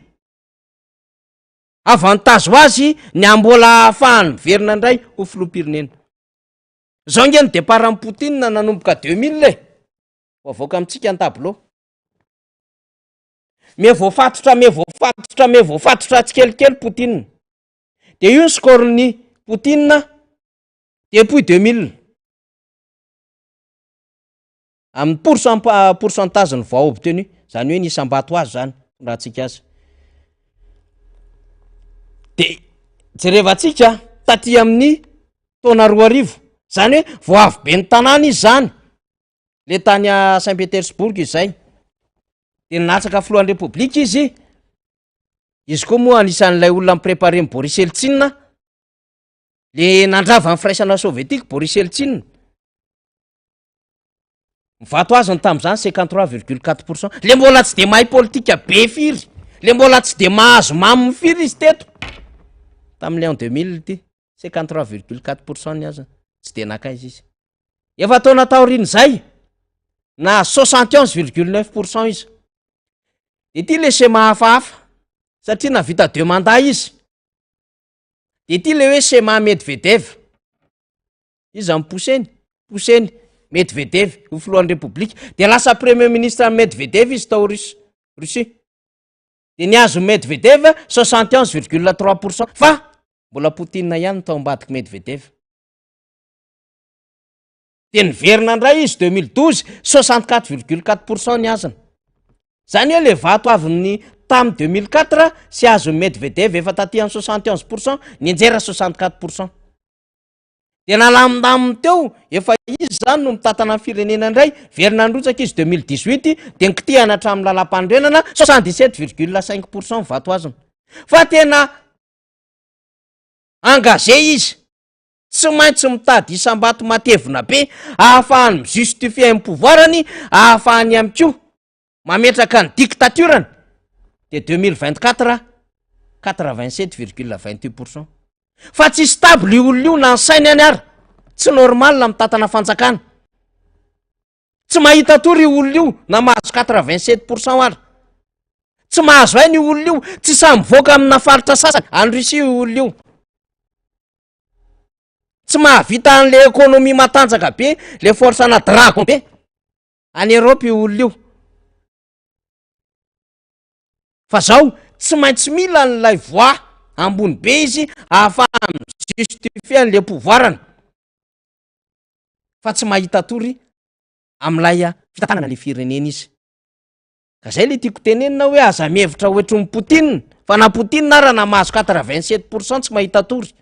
avantage ho azy ny mbola ahafahany miverina indray ho filoham-pirenena. Zao nge ny départ an'i Poutine nanomboka 2000 e. Ho avoaka amintsika ny tableau. Me voafatotra, me voafatotra, me voafatotra tsikelikely Poutine. De io ny score-n'ny Poutine depuis 2000. Amin'ny pourcent, pourcentage ny voix obtenu, zany hoe ny isam-bato azy zany, tondrahantsika azy. De jerevantsika taty amin'ny taona 2000, zany hoe vao avy be ny tanàna izy zany, le tany Saint Petersbourg izay. De nilatsaka filohan'ny Repoblika izy, izy koa moa anisan'ilay olona mi-préparé ny Boris Eltsine, le nandrava ny firaisana sovietika Boris Eltsine. Ny vato azony tamin'izany 53,4%. Le mbola tsy de mahay politika be firy, le mbola tsy de mahazo maminy firy izy teto. Tamin'le en 2000 ity, 53,4% ny azony, tsy de nakaiza izy. Efa taona taorian'izay, na 71,9% izy. De ty le schéma hafahafa, satria navita deux mandats izy. De ty le hoe schéma Medvedev. Izy amy pousseny, pousseny Medvedev ho filohan'ny Repoblika. De lasa premier ministre Medvedev izy tao Russie. De ny azo Medvedev 71,3%, fa mbola Poutine ihany tao ambadiky Medvedev. De niverina indray izy 2012, 64,4% ny azony. Zany hoe le vato avy tamy 2004 sy azony Medvedev efa taty amin'ny 71%, nianjera 64%. De nalamindaminy teo, efa izy zany no mitantana ny firenena indray, verina nirotsaka izy 2018, de nikitihana hatramin'ny lalam-panorenana, 77,5% ny vato azony. Fa tena engagé izy, tsy maintsy mitady isam-bato matevina be ahafahany mi-justifier ny pouvoirany, ahafahany ihany koa mametraka ny dictaturany. De 2024, 87,28%. Fa tsy stable io olona io na ny sainy any ary, tsy normal mitantana fanjakana. Tsy mahita tory io olona io na mahazo 87% ary. Tsy mahazo aina io olona io, tsy samy mivoaka amina faritra sasany any Russie io olona io. Tsy mahavita an'le économie matanjaka be, le force ana dragon be any Europe io olona io. Fa zao tsy maintsy mila an'ilay voix ambony be izy ahafahany justifier an'le pouvoirany. Fa tsy mahita tory amin'ilay fitantanana le firenena izy. Ka zay le tiako tenenina hoe aza mihevitra ohatry ny Poutine, fa na Poutine ara na mahazo 87% tsy mahita tory.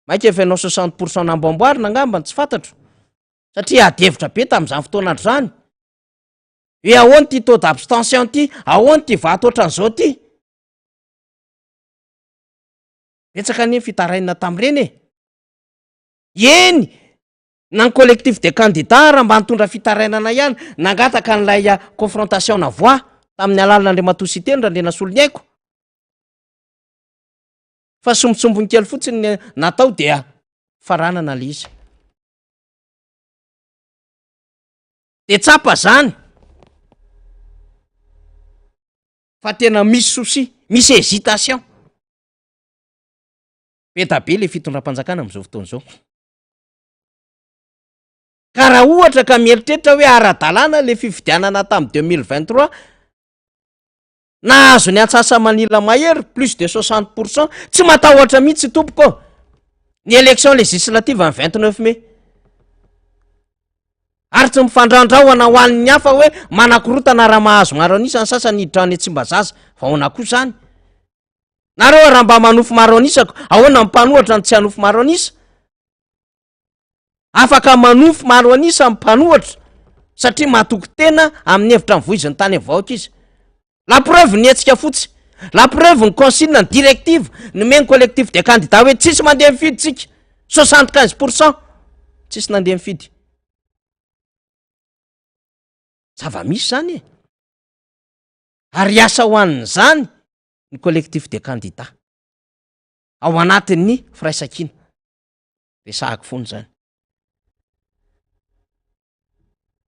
Maika efa ianao 60% namboamboarina angambany tsy fantatro. Satria ady hevitra be tamin'izany fotoanandro zany. Hoe ahoana ty taux d'abstention ty, ahoana ty vato ohatran'izao ty. Betsaka anie fitarainana tamin'ireny e. Eny, na ny collectif des candidats raha mba nitondra fitarainana ihany, nangataka an'ilay confrontation na voix tamin'ny alalan'Andriamatoa Siteny Randrianasoloniaiko. Fa sombintsombiny kely fotsiny ny natao dia faranana le izy. De tsapa zany fa tena misy souci, misy hésitation. Be da be le fitondram-panjakana am'izao fotoana izao. Ka raha ohatra ka mieritreritra hoe ara-dalàna le fifidianana tamin'ny 2023, nahazo ny antsasa-manila mahery, plus de 60%, tsy matahotra mihitsy tompoko ny élection législative ny 29 mai. Ary tsy mifandrandraoana ho an'ny hafa hoe manakorotana raha mahazo maro an'isa ny sasany hiditra any Tsimbazaza. Fa ahoana koa zany? Nareo raha mba manofy maro an'isako, ahoana ny mpanohatra ny tsy hanofy maro an'isa? Afaka manofy maro an'isa ny mpanohatra satria matoky tena amin'ny hevitra nivoiziny tany amin'ny vahoaka izy. La preuve ny hetsika fotsy, la preuve ny consigne, ny directive nomen'ny collectif des candidats hoe tsisy mandeha mifidy tsika, 75% tsisy nandeha mifidy. Zava-misy zany e! Ary hiasa ho an'izany ny collectif des candidats ao anatin'ny firaisankina. Resahako foana izany.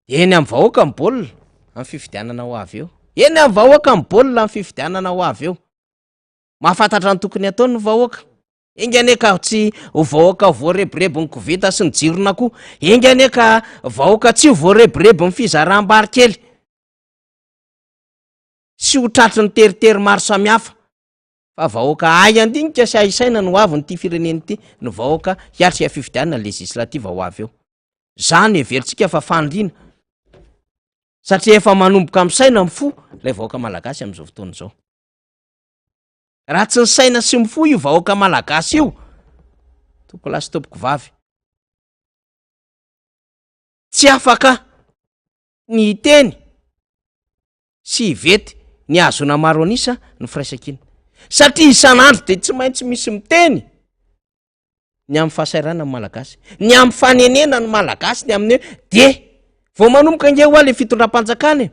Eny amin'ny vahoaka ny baolina amin'ny fifidianana ho avy eo. Eny amin'ny vahoaka ny baolina amin'ny fifidianana ho avy eo. Mahafantatra ny tokony ataony ny vahoaka. Enga anie ka tsy ho vahoaka voarebirebin'ny koveta sy ny jiron'akoho. Enga anie ka vahoaka tsy ho voarebirebin'ny fizaram-bary kely. Sy ho tratry ny teritery maro samihafa. Fa vahoaka hahay handinika sy hahay hisaina ny ho avin'ity firenena ity no vahoaka hiatrika fifidianana législative ho avy eo. Zany heverintsika fa faniriana satria efa manomboka misaina mifoha ilay vahoaka malagasy amin'izao fotoana izao. Raha tsy nisaina sy mifoha io vahoaka malagasy io, tompoko lahy sy tompoko vavy, tsy afaka ny hiteny sy hivety ny hahazoana maro an'isa ny firaisankina. Satria isan'andro dia tsy maintsy misy miteny ny amin'ny fahasahiranana ny Malagasy, ny amin'ny fanenena ny Malagasy, ny amin'ny hoe dia vao manomboka ange hoa le fitondram-panjakana e.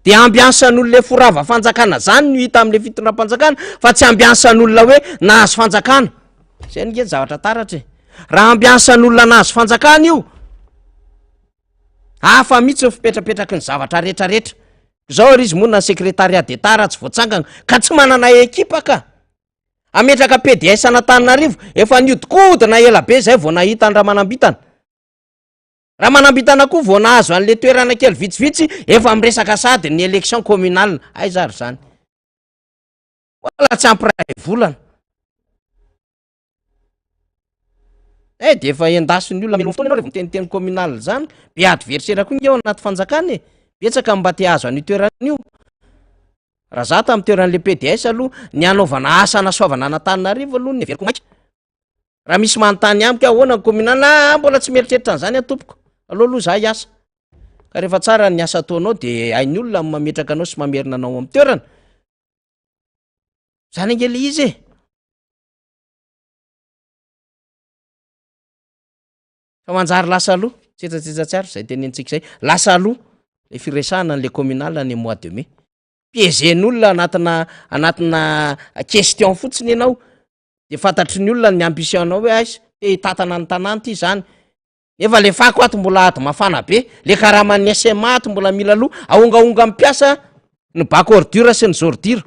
Dia ambiance an'olona efa ho rava fanjakana zany no hita amin'le fitondram-panjakana fa tsy ambiance an'olona hoe nahazo fanjakana. Zay ange ny zavatra taratra e. Raha ambiance an'olona nahazo fanjakana io, Hafa mihitsy ny fipetrapetraky ny zavatra retraretra. Zao ary izy moa na ny secrétariat d'Etat raha tsy voatsangana ka tsy manana ekipa ka. Hametraka PDS an'Antananarivo, efa niodikodina ela be zay vao nahita an'i Ramanambintana. Ramanambintana koa vao nahazo an'le toerana kely vitsivitsy efa miresaka sahady ny élection communale. Aiza ary zany? Mbola tsy ampy iray volana. Eh de efa endasin'ny olona mialoha fotoana ianao rehefa miteniteny communal zany, be adversaire koa nge ao anaty fanjakana e, betsaka ny mba te hahazo an'io toerana io, raha za tamin'ny toeran'le PDS aloha ny hanaovana asa hanasoavana an'Antananarivo aloha no heveriko maika, raha misy manontany amiko hoe ahoana ny communal, ah mbola tsy mieritreritra an'izany aho tompoko, aleo aloha za hiasa, ka rehefa tsara ny asa ataonao de hain'ny olona ny mametraka anao sy mamerina anao amin'ny toerana, zany ange le izy e. Fa manjary lasa aloha, tsetsatsetsa tsy ary zay tenenintsika zay, lasa aloha le firesahana an'le communal any mois de mai. Piéger-n'olona anatina anatina question fotsiny ianao de fantatry ny olona ny ambition-nao hoe aiza, te hitantana ny tanàna ty zany, nefa le fako ato mbola ady mafana be, le karaman'ny SMA ato mbola mila aloha, ahongahonga amin'ny mpiasa ny bac ordure sy ny zordure.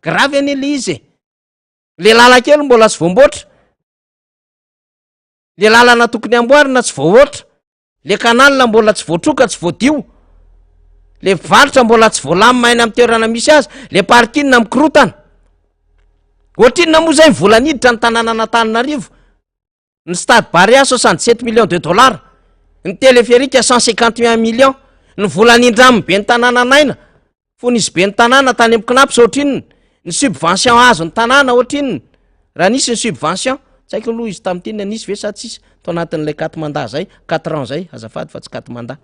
Grave anie le izy e. Le lalan-kely mbola tsy voamboatra, le lalana tokony amboarina tsy voahoatra, le canal mbola tsy voatroka, tsy voadio, le mpivarotra mbola tsy voalamina eny amin'ny toerana misy azy, le parking mikorotana. Ohatrinona moa zay ny vola niditra ny tanànan'Antananarivo? Ny stade Barea 67 millions de dollars, ny téléphérique 151 millions, ny vola nindramin'ny ben'ny tanàna Naina fony izy ben'ny tanàna tany amin'ny Cnaps ohatrinona, ny subvention azon'ny tanàna ohatrinona, raha nisy ny subvention, tsy haiko aloha izy tamin'ity na nisy ve sa tsisy tao anatin'ilay quatre mandats zay, quatre ans zay, azafady fa tsy quatre mandats,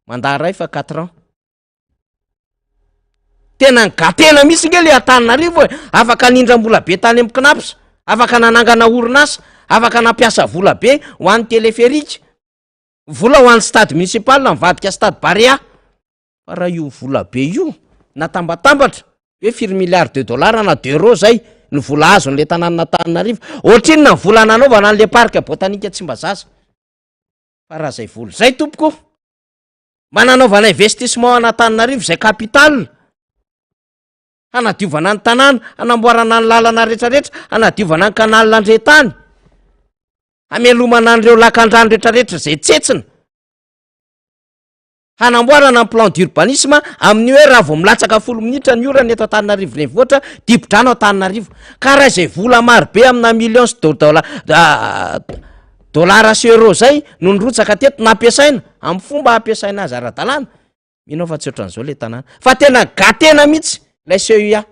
mandat iray fa quatre ans. Tena nigatena mihitsy nge le Antananarivo e, afaka nindram-bola be tany amin'ny Cnaps, afaka nanangana orinasa, afaka nampiasa vola be ho an'ny téléphérique, vola ho an'ny stade municipal nivadika stade Barea, fa raha io vola be io natambatambatra hoe firy milliards de dollars na d'euros zay ny vola azon'le tanànan'Antananarivo, ohatrinona ny vola nanaovana an'le parc botanique Tsimbazaza, fa raha zay vola zay tompoko Mba nanaovana investissement an'Antananarivo izay capital, hanadiovana ny tanàna, hanamboarana ny lalana rehetrarehetra, hanadiovana ny canal andretany, hamelomana an'ireo lakandrano rehetrarehetra izay tsetsina, hanamboarana ny plan d'urbanisme amin'ny hoe raha vao milatsaka folo minitra ny orana eto Antananarivo renivohitra, dibo-drano Antananarivo. Ka raha izay vola marobe amina millions de dollars, Dolara sy euro zay no nirotsaka teto nampiasaina amin'ny fomba ampiasaina azy ara-dalàna, mino aho fa tsy ohatran'izao le tanàna fa tena gatena mihitsy ilay CUA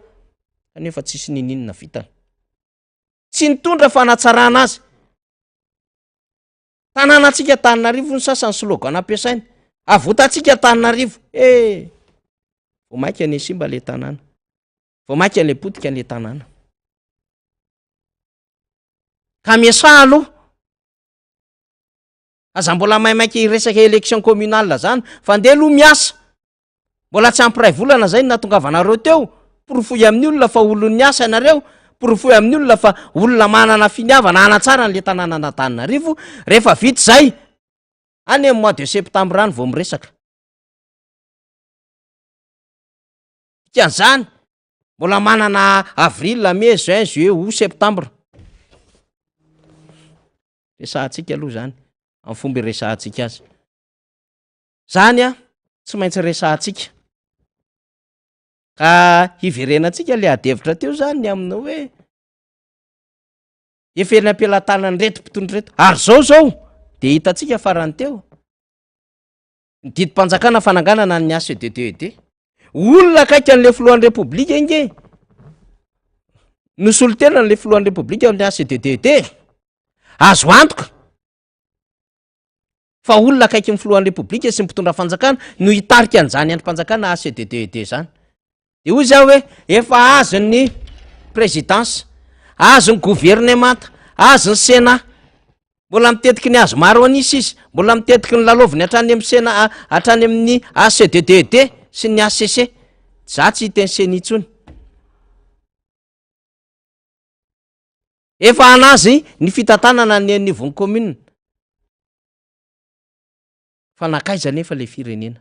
kanefa tsisy ninininona vitany, tsy nitondra fanatsarana azy. Tanànantsika Antananarivo ny sasany slogan ampiasainy. Avotantsika Antananarivo. Eh! Vao mainka anie simba le tanàna. Vao mainka le potika le tanàna. Ka miasaha aloha. Aza mbola maimaika hiresaka élection communale zany fa ndeha aloha miasa. Mbola tsy ampy iray volana zay ny nahatongavanareo teo, porofoy amin'ny olona fa olon'ny asa ianareo, porofoy amin'ny olona fa olona manana finiavana hanatsara an'le tanànan'Antananarivo, rehefa vita izay, any amin'ny mois de septembre any vao miresaka. Dikan'izany, mbola manana avril, mai, juin, juillet, août, septembre. Resahantsika aloha izany, amin'ny fomba iresahantsika azy. Zany an, tsy maintsy resahantsika. Ka hiverenantsika le adihevitra teo zany ny amin'ny hoe efa eny am-pelatanan'ireto mpitondra ireto. Ary zao zao de hitantsika farany teo ny didim-panjakana fananganana ny HCDDED. Olona akaiky an'le filohan'ny Repoblika ange no solontenan'le filohan'ny Repoblika ao amin'ny HCDDED. Azo antoka fa olona akaiky ny filohan'ny Repoblika sy ny mpitondra fanjakana no hitarika an'izany andrim-panjakana HCDDED izany. De hoy zaho hoe efa azon'ny présidence, azon'ny gouvernemanta, azon'ny Sénat, mbola mitetiky ny azo maro an'isa izy, mbola mitetiky ny lalaoviny hatrany amin'ny Sénat, hatrany amin'ny HCDDED sy ny HCC. Za tsy hiteny CENI intsony. Efa anazy ny fitantanana ny anivon'ny commune. Fa nankaiza anefa le firenena?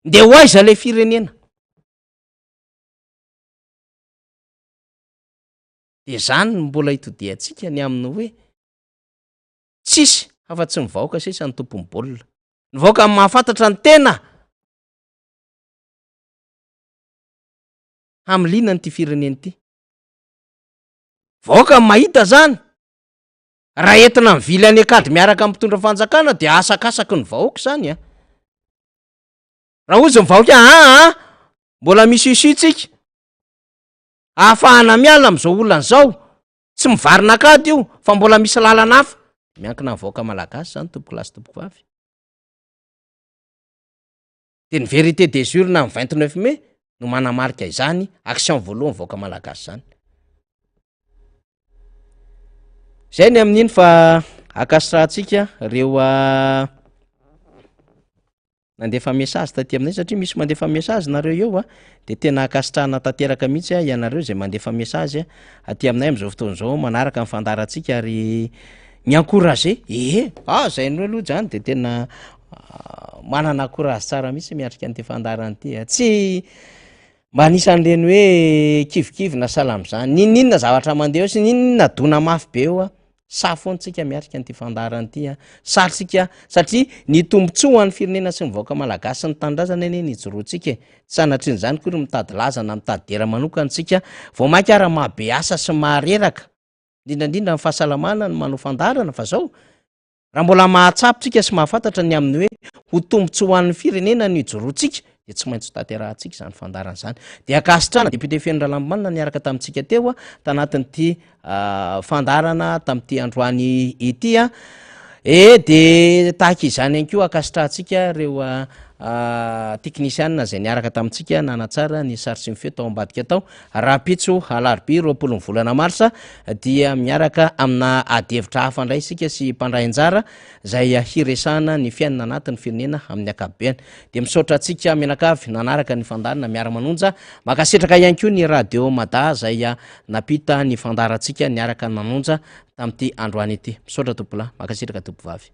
Ndeha ho aiza le firenena? De zany no mbola itodihantsika ny amin'ny hoe tsisy afa-tsy ny vahoaka sisa ny tompon'ny baolina. Ny vahoaka mahafantatra ny tena hamiliana an'ity firenena ity. Vahoaka mahita zany. Raha entina mivily any an-kady miaraka amin'ny mpitondra fanjakana dia asakasaky ny vahoaka izany a. Raha hozy ny vahoaka aa mbola misy issue tsika ahafahana miala amin'izao olana izao, tsy mivarina an-kady io fa mbola misy lalana hafa. Miankina amin'ny vahoaka malagasy izany tompokolahy sy tompokovavy. Dia ny vérité des urnes amin'ny 29 mai no manamarika izany action voalohany vahoaka malagasy izany. Zay ny amin'iny fa ankasitrahantsika reo nandefa message taty aminay satria misy mandefa message nareo eo a, de tena ankasitrahana tanteraka mihitsy a ianareo zay mandefa message aty aminay am'zao fotoana zao manaraka ny fandaharantsika ary mi-encourager, ehe, ah zay indray aloha zany de tena manana courage tsara mihitsy miatrika an'ity fandaharana ity a, tsy mba anisan'ireny hoe kivikivy na sahala am'zany, n'inon'inona zavatra mandeha eo sy n'inon'inona dona mafy be eo a, sahy foana tsika miatrika an'ity fandaharana ity a, sahy tsika satria ny tombontsoa ho an'ny firenena sy ny vahoaka malagasy sy ny tanindrazana anie no ijoroantsika e, tsy sanatrian'izany akory mitady laza na mitady dera manokana tsika, vao mainka ara mahabe asa sy mahareraka, indrindra indrindra ny fahasalamana no manao fandaharana fa zao Raha mbola mahatsapa tsika sy mahafantatra ny amin'ny hoe ho tombontsoa ho an'ny firenena ny hijoroantsika dia tsy maintsy ho tanterahantsika izany fandaharana izany. Dia ankasitrahana Député Feno Ralambomanana niaraka tamintsika teo tanatin'ity fandaharana tamin'ity androany ity. E dia tahaka izany ihany koa ankasitrahantsika ireo teknisianina izay niaraka tamintsika nanatsara ny sary sy ny feo tao ambadika tao. Rahampitso alarobia 20 ny volana marsa dia miaraka amina adihevitra hafa indray isika sy mpandray anjara izay hiresahana ny fiainana anatin'ny firenena amin'ny ankapobeny. Dia misaotra antsika mianakavy nanaraka ny fandaharana Miara-manonja. Mankasitraka ihany koa ny Radio Mada izay nampita ny fandaharantsika niaraka nanonja tamin'ity androany ity. Misaotra tompolahy, mankasitraka tompovavy.